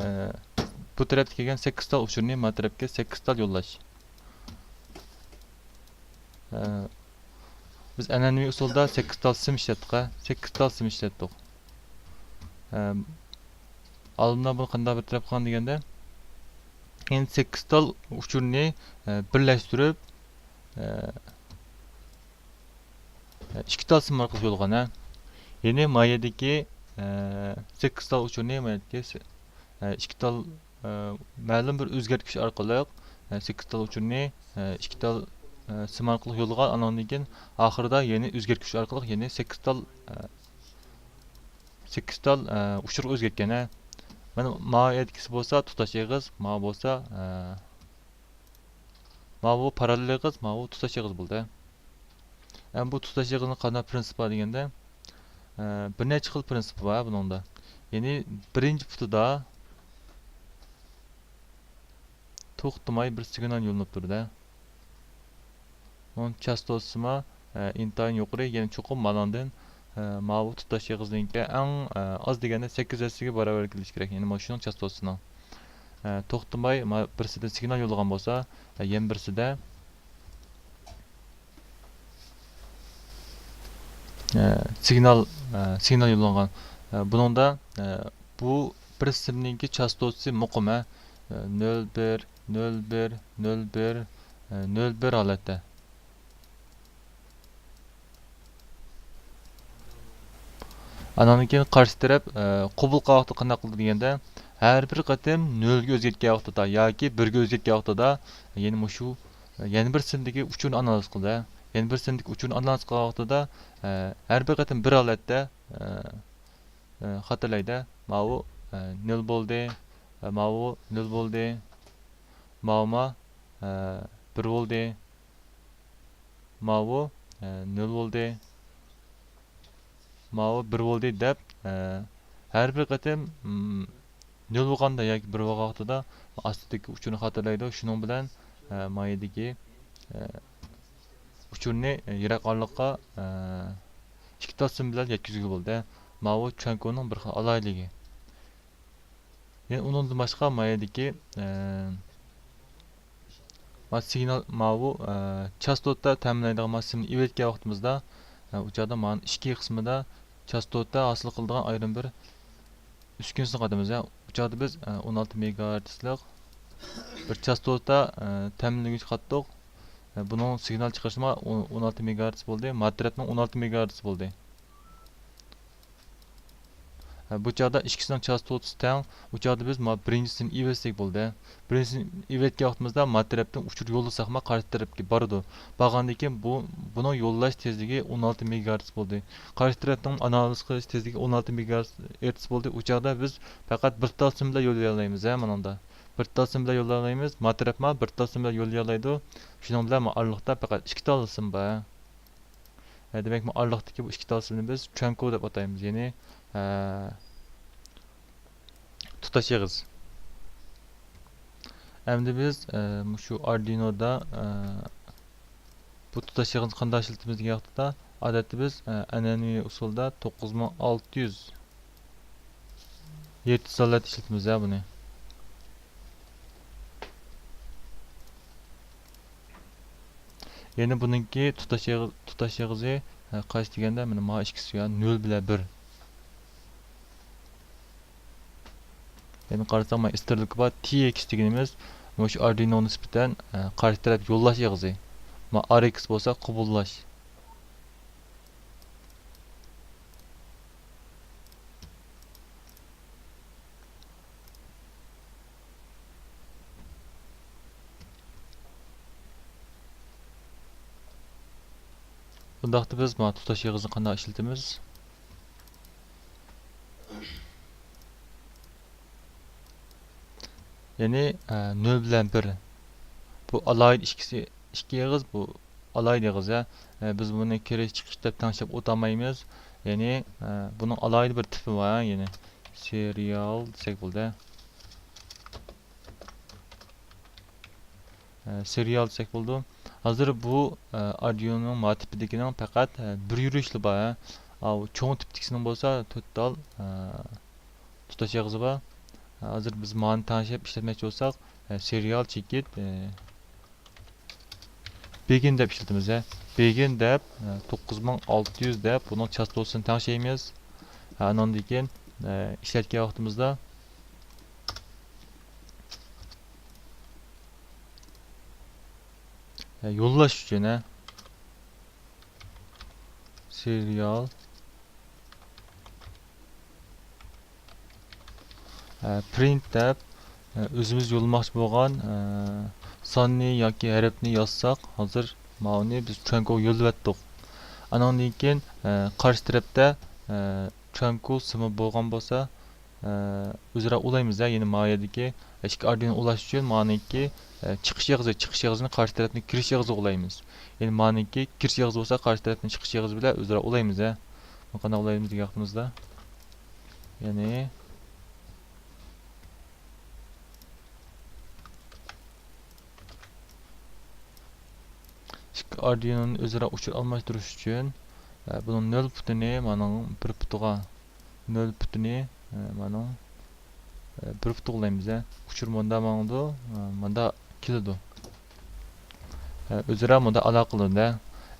بۇ تەرەپتە كەلگەن سەككىز تال ئۇچۇرنى ما تەرەپكە سەككىز تال يوللاش. ئە، بىز ئەنئەنىۋى ئۇسۇلدا سەككىز تال سىم ئىشلەتتۇق، ھە؟ سەككىز تال سىم ئىشلەتتۇق. ئە، ئالدىندا بۇنى قانداق بىر تەرەپ قىلغان دېگەندە، يەنى سەككىز تال ئۇچۇرنى، ئە، بىرلەشتۈرۈپ، ئە، ئىككى تال سىم ئارقىلىق يوللىغان، ھە. يەنى ما يەردىكى، ئە، سەككىز تال ئۇچۇرنى ما يەردىكى سە-، ئە، ئىككى تال، ئە، مەلۇم بىر ئۆزگەرتكۈچ ئارقىلىق، ئە، سەككىز تال ئۇچۇرنى، ئە، ئىككى تال، ئە، سىم ئارقىلىق يوللىغان، ئانىڭدىن كېيىن ئاخىرىدا يەنە ئۆزگەرتكۈچ ئارقىلىق يەنە سەككىز تال، ئە، سەككىز تال، ئە، ئۇچۇرغا ئۆزگەرتكەن، ھە. مانا ما يەردىكىسى بولسا تۇتاش ئېغىز، ما بولسا، ئە، ماۋۇ پاراللېل ئېغىز، ماۋۇ تۇتاش ئېغىز بولدى. ئەمما بۇ تۇتاش ئېغىزنىڭ قانداق پرىنسىپى بار دېگەندە، ئە، بىر نەچچە خىل پرىنسىپى بار بۇنىڭدا. يەنى بىرىنچى پۇتىدا توختىماي بىر سىگنال يوللىنىپ تۇرىدۇ. ئۇنىڭ چاستوتىسىمۇ، ئە، ئىنتايىن يۇقىرى، يەنى چوقۇم ماناڭدىن، ئە، ماۋۇ تۇتاش ئېغىزنىڭكى ئەڭ، ئە، ئاز دېگەندە سەككىز ھەسسىگە باراۋەر كېلىشى كېرەك، يەنى مانا شۇنىڭ چاستوتىسىنىڭ. ئە، توختىماي ما-، بىرسىدىن سىگنال يوللىغان بولسا، ئە، يەنە بىرسىدە، ئە، سىگنال، ئە، سىگنال يوللانغان. ئە، بۇنىڭدا، ئە، بۇ بىر سىمنىڭكى چاستوتىسى مۇقىم، ئە، نۆل بىر، نۆل بىر، نۆل بىر، ئە، نۆل بىر ھالەتتە. ئانان كېيىن قارشى تەرەپ، ئە، قوبۇل قىلغان ۋاقتىدا قانداق قىلىدۇ دېگەندە، ھەر بىر قېتىم نۆلگە ئۆزگەرتكەن ۋاقتىدا ياكى بىرگە ئۆزگەرتكەن ۋاقتىدا، يەنە مۇشۇ، ئە، يەنە بىر سىمدىكى ئۇچۇرنى ئانالىز قىلدى. يەنە بىر سىمدىكى ئۇچۇرنى ئانالىز قىلغان ۋاقتىدا، ئە، ھەر بىر قېتىم بىر ھالەتتە، ئە، ئە، خاتاللايدۇ. ماۋۇ، ئە، نۆل بولدى، ئە، ماۋۇ نۆل بولدى، ماۋۇما، ئە، بىر بولدى. ماۋۇ، ئە، نۆل بولدى. ماۋۇ بىر بولدى دەپ، ئە، ھەر بىر قېتىم، م، نۆل بولغاندا ياكى بىر بولغان ۋاقتىدا ئاستىدىكى ئۇچۇرنى خاتاللايدۇ. شۇنىڭ بىلەن، ئە، ما يەردىكى، ئە، ئۇچۇرنى، ئە، يىراق ئارىلىققا، ئە، ئىككى تال سىم بىلەن يەتكۈزگىلى بولدى. ماۋۇ چۈەنكۇنىڭ بىر خىل ئالاھىدىلىكى. يەنە ئۇنىڭدىن باشقا ما يەردىكى، ئە، ما سىگنال، ماۋۇ، ئە، چاستوتا تەمىنلەيدىغان ما سىمنى ئېلىۋەتكەن ۋاقتىمىزدا، ئە، ئۇ چاغدا مانا ئىككى قىسمىدا چاستوتا ھاسىل قىلىدىغان ئايرىم بىر ئۈسكۈنىسىنى قاتىمىز. ئۇ چاغدا بىز، ئە، ئون ئالتە مېگاھېرتسلىق بىر چاستوتا، ئە، تەمىنلىگۈچ قاتتۇق. ئە، بۇنىڭ سىگنال چىقىرىشىمۇ ئون، ئون ئالتە مېگاھېرتس بولدى. ما تەرەپنىڭ ئون ئالتە مېگاھېرتس بولدى. ھە، بۇ چاغدا ئىككىسىنىڭ چاستوتىسى تەڭ. ئۇ چاغدا بىز ما بىرىنچىسىنى ئېلىۋەتسەك بولدى. بىرىنچىسىنى ئېلىۋەتكەن ۋاقتىمىزدا ما تەرەپتىن ئۇچۇر يوللىساق ما قارشى تەرەپكە بارىدۇ. بارغاندىن كېيىن بۇ، بۇنىڭ يوللاش تېزلىكى ئون ئالتە مېگاھېرتس بولدى. قارشى تەرەپنىڭ ئانالىز قىلىش تېزلىكى ئون ئالتە مېگاھېرتس بولدى. ئۇ چاغدا بىز پەقەت بىر تال سىم بىلەن يوللىيالايمىز، ھە، مانىڭدا. بىر تال سىم بىلەن يوللىيالايمىز. ما تەرەپ ما بىر تال سىم بىلەن يوللىيالايدۇ. شۇنىڭ بىلەن ما ئارىلىقتا پەقەت ئىككى تال سىم بار. ھە، دېمەك، ما ئارىلىقتىكى بۇ ئىككى تال سىمنى بىز چۈەنكۇ دەپ ئاتايمىز، يەنى، ھە، تۇتاش ئېغىز. ئەمدى بىز، ئە، مۇشۇ ئاردۇينودا، ئە، بۇ تۇتاش ئېغىزنى قانداق ئىشلىتىمىز دېگەن ۋاقىتتا، ئادەتتە بىز، ئە، ئەنئەنىۋى ئۇسۇلدا توققۇز مىڭ ئالتە يۈز يىرتىش ھالەتتە ئىشلىتىمىز، ھە، بۇنى. يەنە بۇنىڭكى تۇتاش ئېغىز-، تۇتاش ئېغىزى، ھە، قايسى دېگەندە، مانا، ما ئىككىسى، يا، نۆل بىلەن بىر. يەنە قارىساق، ما ئىستىرلىكى بار، تى ئېكس دېگىنىمىز مۇشۇ ئاردۇينوغا نىسبەتەن، ھە، قارشى تەرەپ يوللاش ئېغىزى. ما ئار ئېكس بولسا قوبۇللاش. بۇنداقتا بىز مانا تۇتاش ئېغىزىنى قانداق ئىشلىتىمىز؟ يەنى، ئە، نۆل بىلەن بىر. بۇ ئالاھىدە ئىككىسى، ئىككى ئېغىز، بۇ ئالاھىدە ئېغىز، ھە. ئە، بىز بۇنى كىرىش، چىقىش دەپ تەڭشەپ ئولتۇرمايمىز. يەنى، ئە، بۇنىڭ ئالاھىدە بىر تىپى بار، يەنى سېرىيال دېسەك بولدى. ئە، سېرىيال دېسەك بولىدۇ. ھازىر بۇ، ئە، ئاردۇينونىڭ ما تىپىدىكىنىڭ پەقەت، ئە، بىر يۈرۈشلا بار، ھە. ئاۋۇ چوڭ تىپتىكىسىنىڭ بولسا تۆت تال، ئە، تۇتاش ئېغىزى بار. ھازىر بىز مانى تەڭشەپ ئىشلەتمەكچى بولساق، ئە، سېرىيال چېكىت، ئە، بېگىن دەپ ئىشلىتىمىز، ھە. بېگىن دەپ، ئە، توققۇز مىڭ ئالتە يۈز دەپ بۇنىڭ چاستوتىسىنى تەڭشەيمىز. ئە، ئاناندىن كېيىن، ئە، ئىشلەتكەن ۋاقتىمىزدا، ئە، يوللاش ئۈچۈن، ئە، سېرىيال ئە، پرىنت دەپ، ئە، ئۆزىمىز يوللىماقچى بولغان، ئە، ساننى ياكى ھەرپنى يازساق، ھازىر ماۋۇنى بىز ترانكو يوللىۋەتتۇق. ئانىڭدىن كېيىن، ئە، قارشى تەرەپتە، ئە، ترانكو سىمى بولغان بولسا، ئە، ئۆزئارا ئۇلايمىز ھە، يەنى ماۋۇ يەردىكى ئىككى ئاردۇينو ئۇلاش ئۈچۈن مانىڭكى، ئە، چىقىش ئېغىزى، چىقىش ئېغىزىنى قارشى تەرەپنىڭ كىرىش ئېغىزىغا ئۇلايمىز. يەنى مانىڭكى كىرىش ئېغىزى بولسا، قارشى تەرەپنىڭ چىقىش ئېغىزى بىلەن ئۆزئارا ئۇلايمىز ھە. بۇنى قانداق ئۇلايمىز دېگەن ۋاقتىمىزدا، يەنى ئىككى ئاردۇينونى ئۆزئارا ئۇچۇر ئالماشتۇرۇش ئۈچۈن، ئە، بۇنىڭ نۆل پۇتىنى مانىڭ بىر پۇتىغا، نۆل پۇتىنى، ئە، مانىڭ، ئە، بىر پۇتىغا ئۇلايمىز، ئە. ئۇچۇر مۇندا ماڭىدۇ، ئە، مۇندا كېلىدۇ. ئە، ئۆزئارا مۇندا ئالاقىلىنىدۇ، ئە.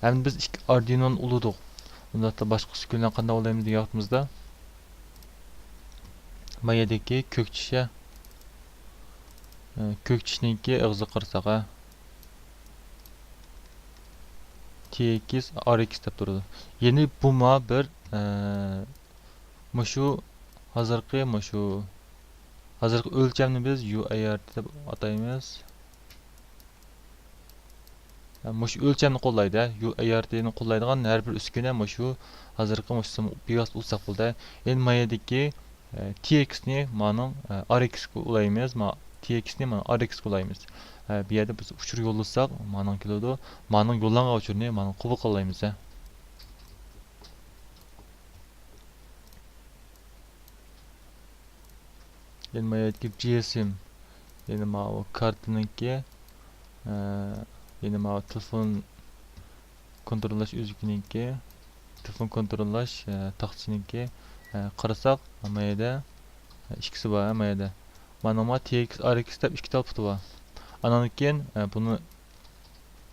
ئەمدى بىز ئىككى ئاردۇينونى ئۇلىدۇق. ئۇنداقتا باشقا ئۈسكۈنىلەرنى قانداق ئۇلايمىز دېگەن ۋاقتىمىزدا، ما يەردىكى كۆك چىش، ئە، كۆك چىشنىڭكى ئېغىزىغا قارىساق، ئە، تى ئېكس ئار ئېكس دەپ تۇرىدۇ. يەنى بۇمۇ بىر، ئە، مۇشۇ ھازىرقى، مۇشۇ ھازىرقى ئۆلچەمنى بىز يۇ ئەي ئار تى دەپ ئاتايمىز. مۇشۇ ئۆلچەمنى قوللايدۇ. يۇ ئەي ئار تى نى قوللايدىغان ھەر بىر ئۈسكۈنە مۇشۇ ھازىرقى مۇشۇ سىم بىۋاسىتە ئۇلىساق بولىدۇ. ئەمدى ما يەردىكى، ئە، تى ئېكس نى مانىڭ، ئە، ئار ئېكس كە ئۇلايمىز. ما، تى ئېكس نى مانا ئار ئېكس كە ئۇلايمىز. ئە، بۇ يەردە بىز ئۇچۇر يوللىساق، مانىڭ كېلىدۇ. مانىڭ يوللانغان ئۇچۇرنى مانىڭ قوبۇل قىلالايمىز. يەنە ما يەردىكى جى ئېس ئېم، يەنە ماۋۇ كارتىنىڭكى، ئە، يەنە ماۋۇ تېلېفون كونتروللاش ئۆزىكىنىڭكى، تېلېفون كونتروللاش، ئە، تاختىسىنىڭكى، ئە، قارىساق، ما يەردە، ئە، ئىككىسى بار، ما يەردە. مانا ما تى ئېكس ئار ئېكس دەپ ئىككى تال پۇتى بار. ئانان كېيىن، ئە، بۇنى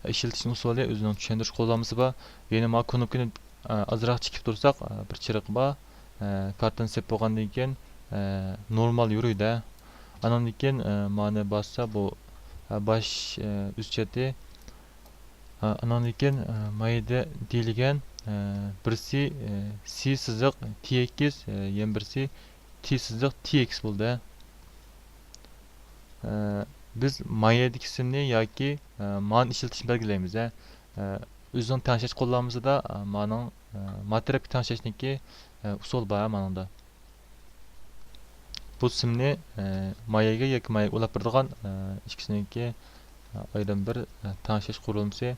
ئىشلىتىشنىڭ ئۇسۇلى ئۆزىنىڭ چۈشەندۈرۈش قوللانمىسى بار. يەنى ما كۇنۇپكىنى، ئە، ئازراق چېكىپ تۇرساق، ئە، بىر چىرىقى بار. ئە، كارتىنى سېلىپ بولغاندىن كېيىن، ئە، نورمال يۈرىدۇ. ئاناندىن كېيىن، ئە، مانى باسسا بۇ، ئە، باش، ئە، ئۈست چېتى. ئە، ئاناندىن كېيىن، ئە، ما يەردە دېيىلگەن، ئە، بىرسى، ئە، سى سىزىق تى ئېكس، ئە، يەنە بىرسى تى سىزىق تى ئېكس بولدى. ئە، بىز ما يەردىكى سىمنى ياكى، ئە، مانى ئىشلىتىشنى بەلگىلەيمىز، ئە. ئە، ئۆزىنىڭ تەڭشەش قوللانمىسىدا، ئە، مانىڭ، ئە، ما تەرەپكە تەڭشەشنىڭكى، ئە، ئۇسۇلى بار مانىڭدا. بۇ سىمنى، ئە، ما يەرگە ياكى ما يەرگە ئۇلاپ بېرىدىغان، ئە، ئىككىسىنىڭكى، ئە، ئايرىم بىر، ئە، تەڭشەش قۇرۇلمىسى.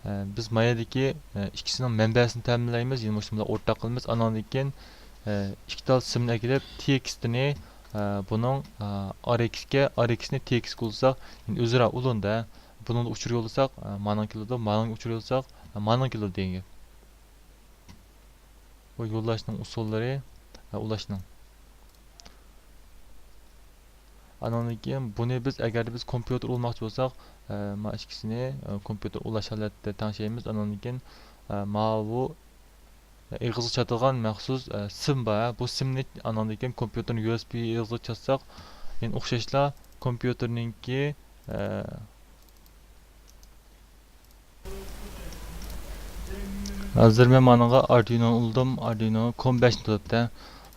ئە، بىز ما يەردىكى، ئە، ئىككىسىنىڭ مەنبەسىنى تەمىنلەيمىز، يەنە مۇشۇنى بىلەن ئورتاق قىلىمىز. ئاناندىن كېيىن، ئە، ئىككى تال سىمنى ئەكېلىپ، تى ئېكس نى، ئە، بۇنىڭ، ئە، ئار ئېكس كە، ئار ئېكس نى تى ئېكس كە ئۇلىساق، يەنى ئۆزئارا ئۇلىنىدۇ. بۇنىڭدا ئۇچۇر يوللىساق، ئە، مانىڭ كېلىدۇ، مانىڭ ئۇچۇر يوللىساق، ئە، مانىڭ كېلىدۇ دېگەن گەپ. بۇ يوللاشنىڭ ئۇسۇللىرى، ئە، ئۇلاشنىڭ. ئانىڭدىن كېيىن بۇنى بىز، ئەگەردە بىز كومپيۇتېر ئۇلىماقچى بولساق، ئە، ما ئىككىسىنى، ئە، كومپيۇتېر ئۇلاش ھالەتتە تەڭشەيمىز. ئانىڭدىن كېيىن، ئە، ماۋۇ ئېغىزغا چاتىدىغان مەخسۇس، ئە، سىم بار. بۇ سىمنى ئانىڭدىن كېيىن كومپيۇتېرنىڭ يۇ ئېس بى ئېغىزىغا چاتساق، يەنە ئوخشاشلا كومپيۇتېرنىڭكى، ئە، ھازىر مەن مانىڭغا ئاردۇينونى ئۇلىدىم، ئاردۇينو كوم بەشنى تۇتۇپتۇ.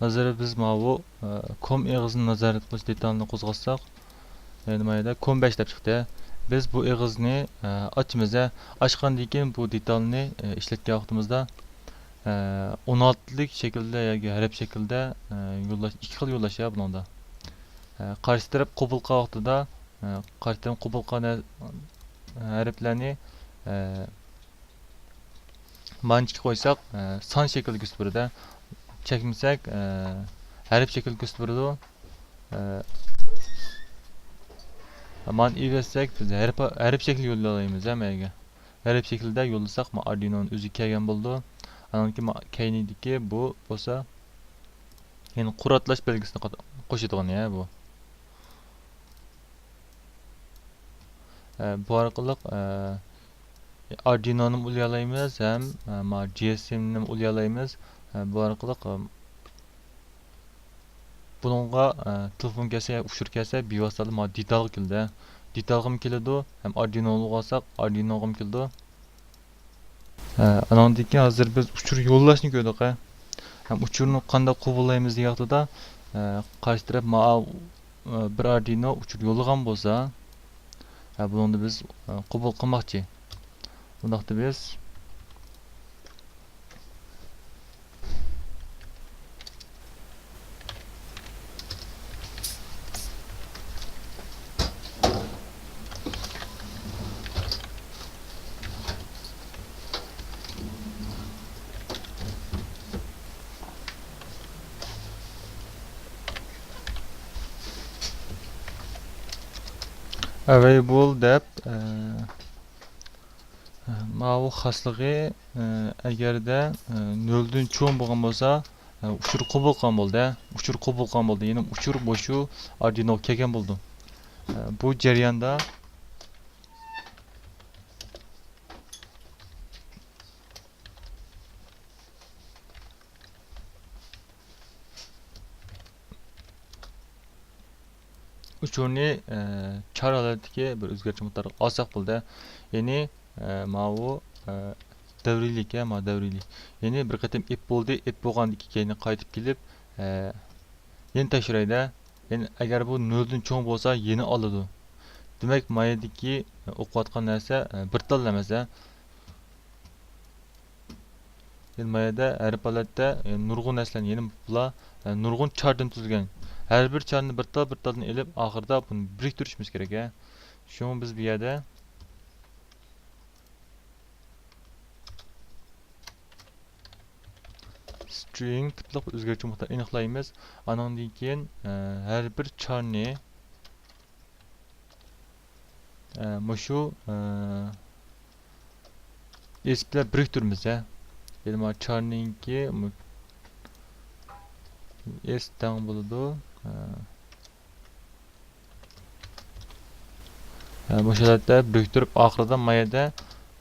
ھازىر بىز ماۋۇ، ئە، كوم ئېغىزىنى نازارەت قىلىش دېتالىنى قوزغاتساق، يەنى ما يەردە كوم بەش دەپ چىقتى. بىز بۇ ئېغىزنى، ئە، ئاچىمىز. ئاچقاندىن كېيىن بۇ دېتالنى، ئە، ئىشلەتكەن ۋاقتىمىزدا، ئە، ئون ئالتىلىك شەكىلدە ياكى ھەرپ شەكلىدە، ئە، يوللاش، ئىككى خىل يوللاش يا بۇنىڭدا. ئە، قارشى تەرەپ قوبۇل قىلغان ۋاقتىدا، ئە، قارشى تەرەپ قوبۇل قىلغان ھە-، ھەرپلەرنى، ئە، مانىچىكى قويساق، ئە، سان شەكلىدە كۆرسىتىپ بېرىدۇ. چەكمىسەك، ئە، ھەرپ شەكلىدە كۆرسىتىپ بېرىدۇ. ئە، مانى ئېلىۋەتسەك، بىز ھەرپ، ھەرپ شەكلى يوللايمىز ھەممىگە. ھەرپ شەكلىدە يوللىساق، ما ئاردۇينونىڭ ئۆزىگە كەلگەن بولىدۇ. ئانان كېيىن ما كەينىدىكى بۇ بولسا، يەنى قۇراتلاش بەلگىسىنى قات-، قوشىدىغان يا بۇ. ئە، بۇ ئارقىلىق، ئە، ئاردۇينونى ئۇلايالايمىز ھەم، ئە، ما، جى ئېس ئېمنى ئۇلايالايمىز. ئە، بۇ ئارقىلىق، ئە، بۇنىڭغا، ئە، تېلېفون كەلسە ياكى ئۇچۇر كەلسە، بىۋاسىتە ما دېتالغا كېلىدۇ. دېتالغىمۇ كېلىدۇ ھەم ئاردۇينونى ئۇلىغان بولساق، ئاردۇينوغىمۇ كېلىدۇ. ئە، ئانىڭدىن كېيىن ھازىر بىز ئۇچۇر يوللاشنى كۆردۇق، ھە. ھەم ئۇچۇرنى قانداق قوبۇللايمىز دېگەن ۋاقتىدا، ئە، قارشى تەرەپ ماۋۇ، ئە، بىر ئاردۇينو ئۇچۇر يوللىغان بولسا، ھە، بۇنىڭدا بىز، ئە، قوبۇل قىلماقچى. بۇنداقتا بىز ئەۋەيبىل دەپ، ئە، ماۋۇ خاسلىقى، ئە، ئەگەردە، ئە، نۆلدىن چوڭ بولغان بولسا، ئە، ئۇچۇر قوبۇل قىلغان بولدى، ئە. ئۇچۇر قوبۇل قىلغان بولدى. يەنى ئۇچۇر مۇشۇ ئاردۇينوغا كەلگەن بولىدۇ. ئە، بۇ جەرياندا ئۇچۇرنى، ئە، چار ھالەتتىكى بىر ئۆزگەرتىش مىقدارىغا ئالساق بولدى. يەنى، ئە، ماۋۇ، ئە، دەۋرىيلىك، ئە، ما دەۋرىيلىك. يەنى بىر قېتىم ئېپ بولدى، ئېپ بولغاندىن كېيىن قايتىپ كېلىپ، ئە، يەنە تەكشۈرەيدۇ. يەنى ئەگەر بۇ نۆلدىن چوڭ بولسا، يەنە ئالىدۇ. دېمەك، ما يەردىكى ئوقۇۋاتقان نەرسە، ئە، بىر تال ئەمەس، ئە. يەنى ما يەردە ھەر بىر ھالەتتە، يەنى نۇرغۇن نەرسىلەرنى، يەنى بۇلار، يەنى نۇرغۇن چاردىن تۈزۈلگەن. ھەر بىر چارنى بىر تال، بىر تالدىن ئېلىپ، ئاخىرىدا بۇنى بىرىكتۈرۈشىمىز كېرەك، ھە. شۇڭا بىز بۇ يەردە سترىڭ تىپلىق بىر ئۆزگەرتىش مىقدارى ئېنىقلايمىز. ئانىڭدىن كېيىن، ئە، ھەر بىر چارنى، ئە، مۇشۇ، ئە، ئېس بىلەن بىرىكتۈرىمىز، ھە. يەنى ما چارنىڭكى مۇ-، ئېس تەڭ بولىدۇ. ئە، ئە، مۇشۇ ھالەتتە بىرىكتۈرۈپ، ئاخىرىدا ما يەردە،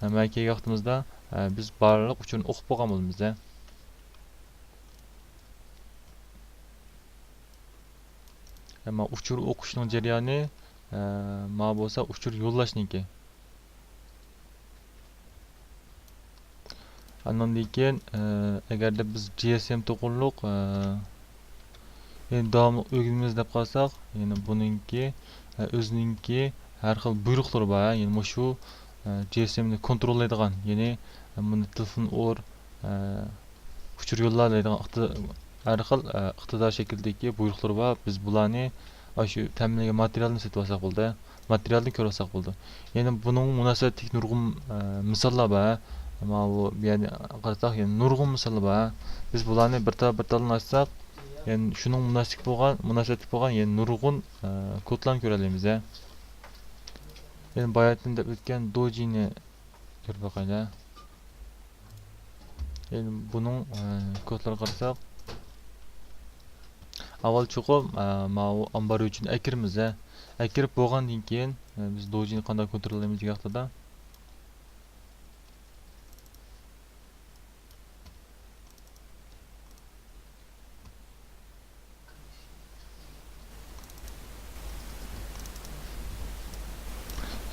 ئە، ما كەلگەن ۋاقتىمىزدا، ئە، بىز بارلىق ئۇچۇرنى ئوقۇپ بولغان بولىمىز، ھە. ئەمما ئۇچۇر ئوقۇشنىڭ جەريانى، ئە، ما بولسا ئۇچۇر يوللاشنىڭكى. ئاندىن كېيىن، ئە، ئەگەردە بىز جى ئېس ئېم توغرۇلۇق، ئە، يەنى داۋاملىق ئۆگىنىمىز دەپ قالساق، يەنى بۇنىڭكى، ئە، ئۆزىنىڭكى ھەر خىل بۇيرۇقلىرى بار، يەنى مۇشۇ، ئە، جى ئېس ئېم نى كونتروللايدىغان، يەنى، ئە، بۇنى تېلېفون ئۇر، ئە، ئۇچۇر يوللا دەيدىغان ئىقتىدا-، ھەر خىل، ئە، ئىقتىدار شەكلىدىكى بۇيرۇقلىرى بار. بىز بۇلارنى ئاشۇ تەمىنلىگەن ماتېرىيالدىن سېتىۋالساق بولدى. ماتېرىيالدىن كۆرۈۋالساق بولدى. يەنى بۇنىڭ مۇناسىۋەتلىك نۇرغۇن، ئە، مىساللار بار. ماۋۇ بۇ يەردە قارىساق، يەنە نۇرغۇن مىساللار بار. بىز بۇلارنى بىر تال، بىر تالدىن ئاچساق، يەنى شۇنىڭ مۇناسىپ بولغان، مۇناسىۋەتلىك بولغان يەنە نۇرغۇن، ئە، كودلارنى كۆرەلەيمىز، ھە. يەنى باياتىن دەپ ئۆتكەن دوجىنى كۆرۈپ باقايلى. يەنى بۇنىڭ، ئە، كودلىرىغا قارىساق، ئاۋۋال چوقۇم، ئە، ماۋۇ ئامبار ئۆچىنى ئەكىرىمىز، ھە. ئەكىرىپ بولغاندىن كېيىن، ئە، بىز دوجىنى قانداق كونتروللايمىز دېگەن ۋاقتىدا،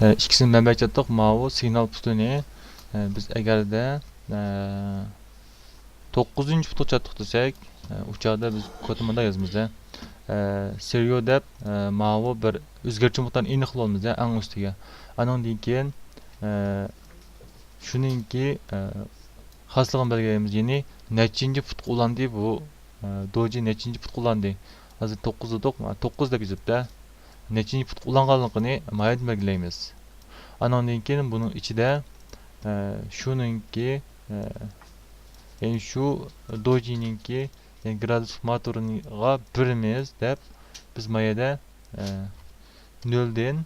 ئىككىسىنى مەنبەگە چاتتۇق. ماۋۇ سىگنال پۇتىنى، بىز ئەگەردە، توققۇزىنچى پۇتقا چاتتۇق دېسەك، ئۇ چاغدا بىز كودتا مۇنداق يازىمىز، سېرىيو دەپ، ماۋۇ بىر ئۆزگەرتىش مىقدارىنى ئېنىقلىۋالىمىز، ئەڭ ئۈستىگە. ئانىڭدىن كېيىن، شۇنىڭكى، ئە، خاسلىقىنى بەلگىلەيمىز. يەنى نەچچىنچى پۇتقا ئۇلاندى بۇ، ئە، دوجى نەچچىنچى پۇتقا ئۇلاندى. ھازىر توققۇز دېدۇق، مانا توققۇز دەپ يېزىپتۇ. نەچچىنچى پۇتقا ئۇلانغانلىقىنى مايەدىن بەلگىلەيمىز. ئانىڭدىن كېيىن بۇنىڭ ئىچىدە، ئە، شۇنىڭكى، ئە، يەنى شۇ دوجىنىڭكى، يەنى گرادۇس ماتورىغا بېرىمىز دەپ بىز مايەدە، ئە، نۆلدىن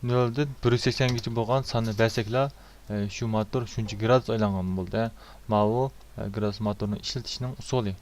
نۆلدىن بىر يۈز سەكسەنگىچە بولغان ساننى بەرسەكلا، ئە، شۇ ماتور شۇنچە گرادۇس ئايلانغان بولدى. ماۋۇ، ئە، گرادۇس ماتورنى ئىشلىتىشنىڭ ئۇسۇلى.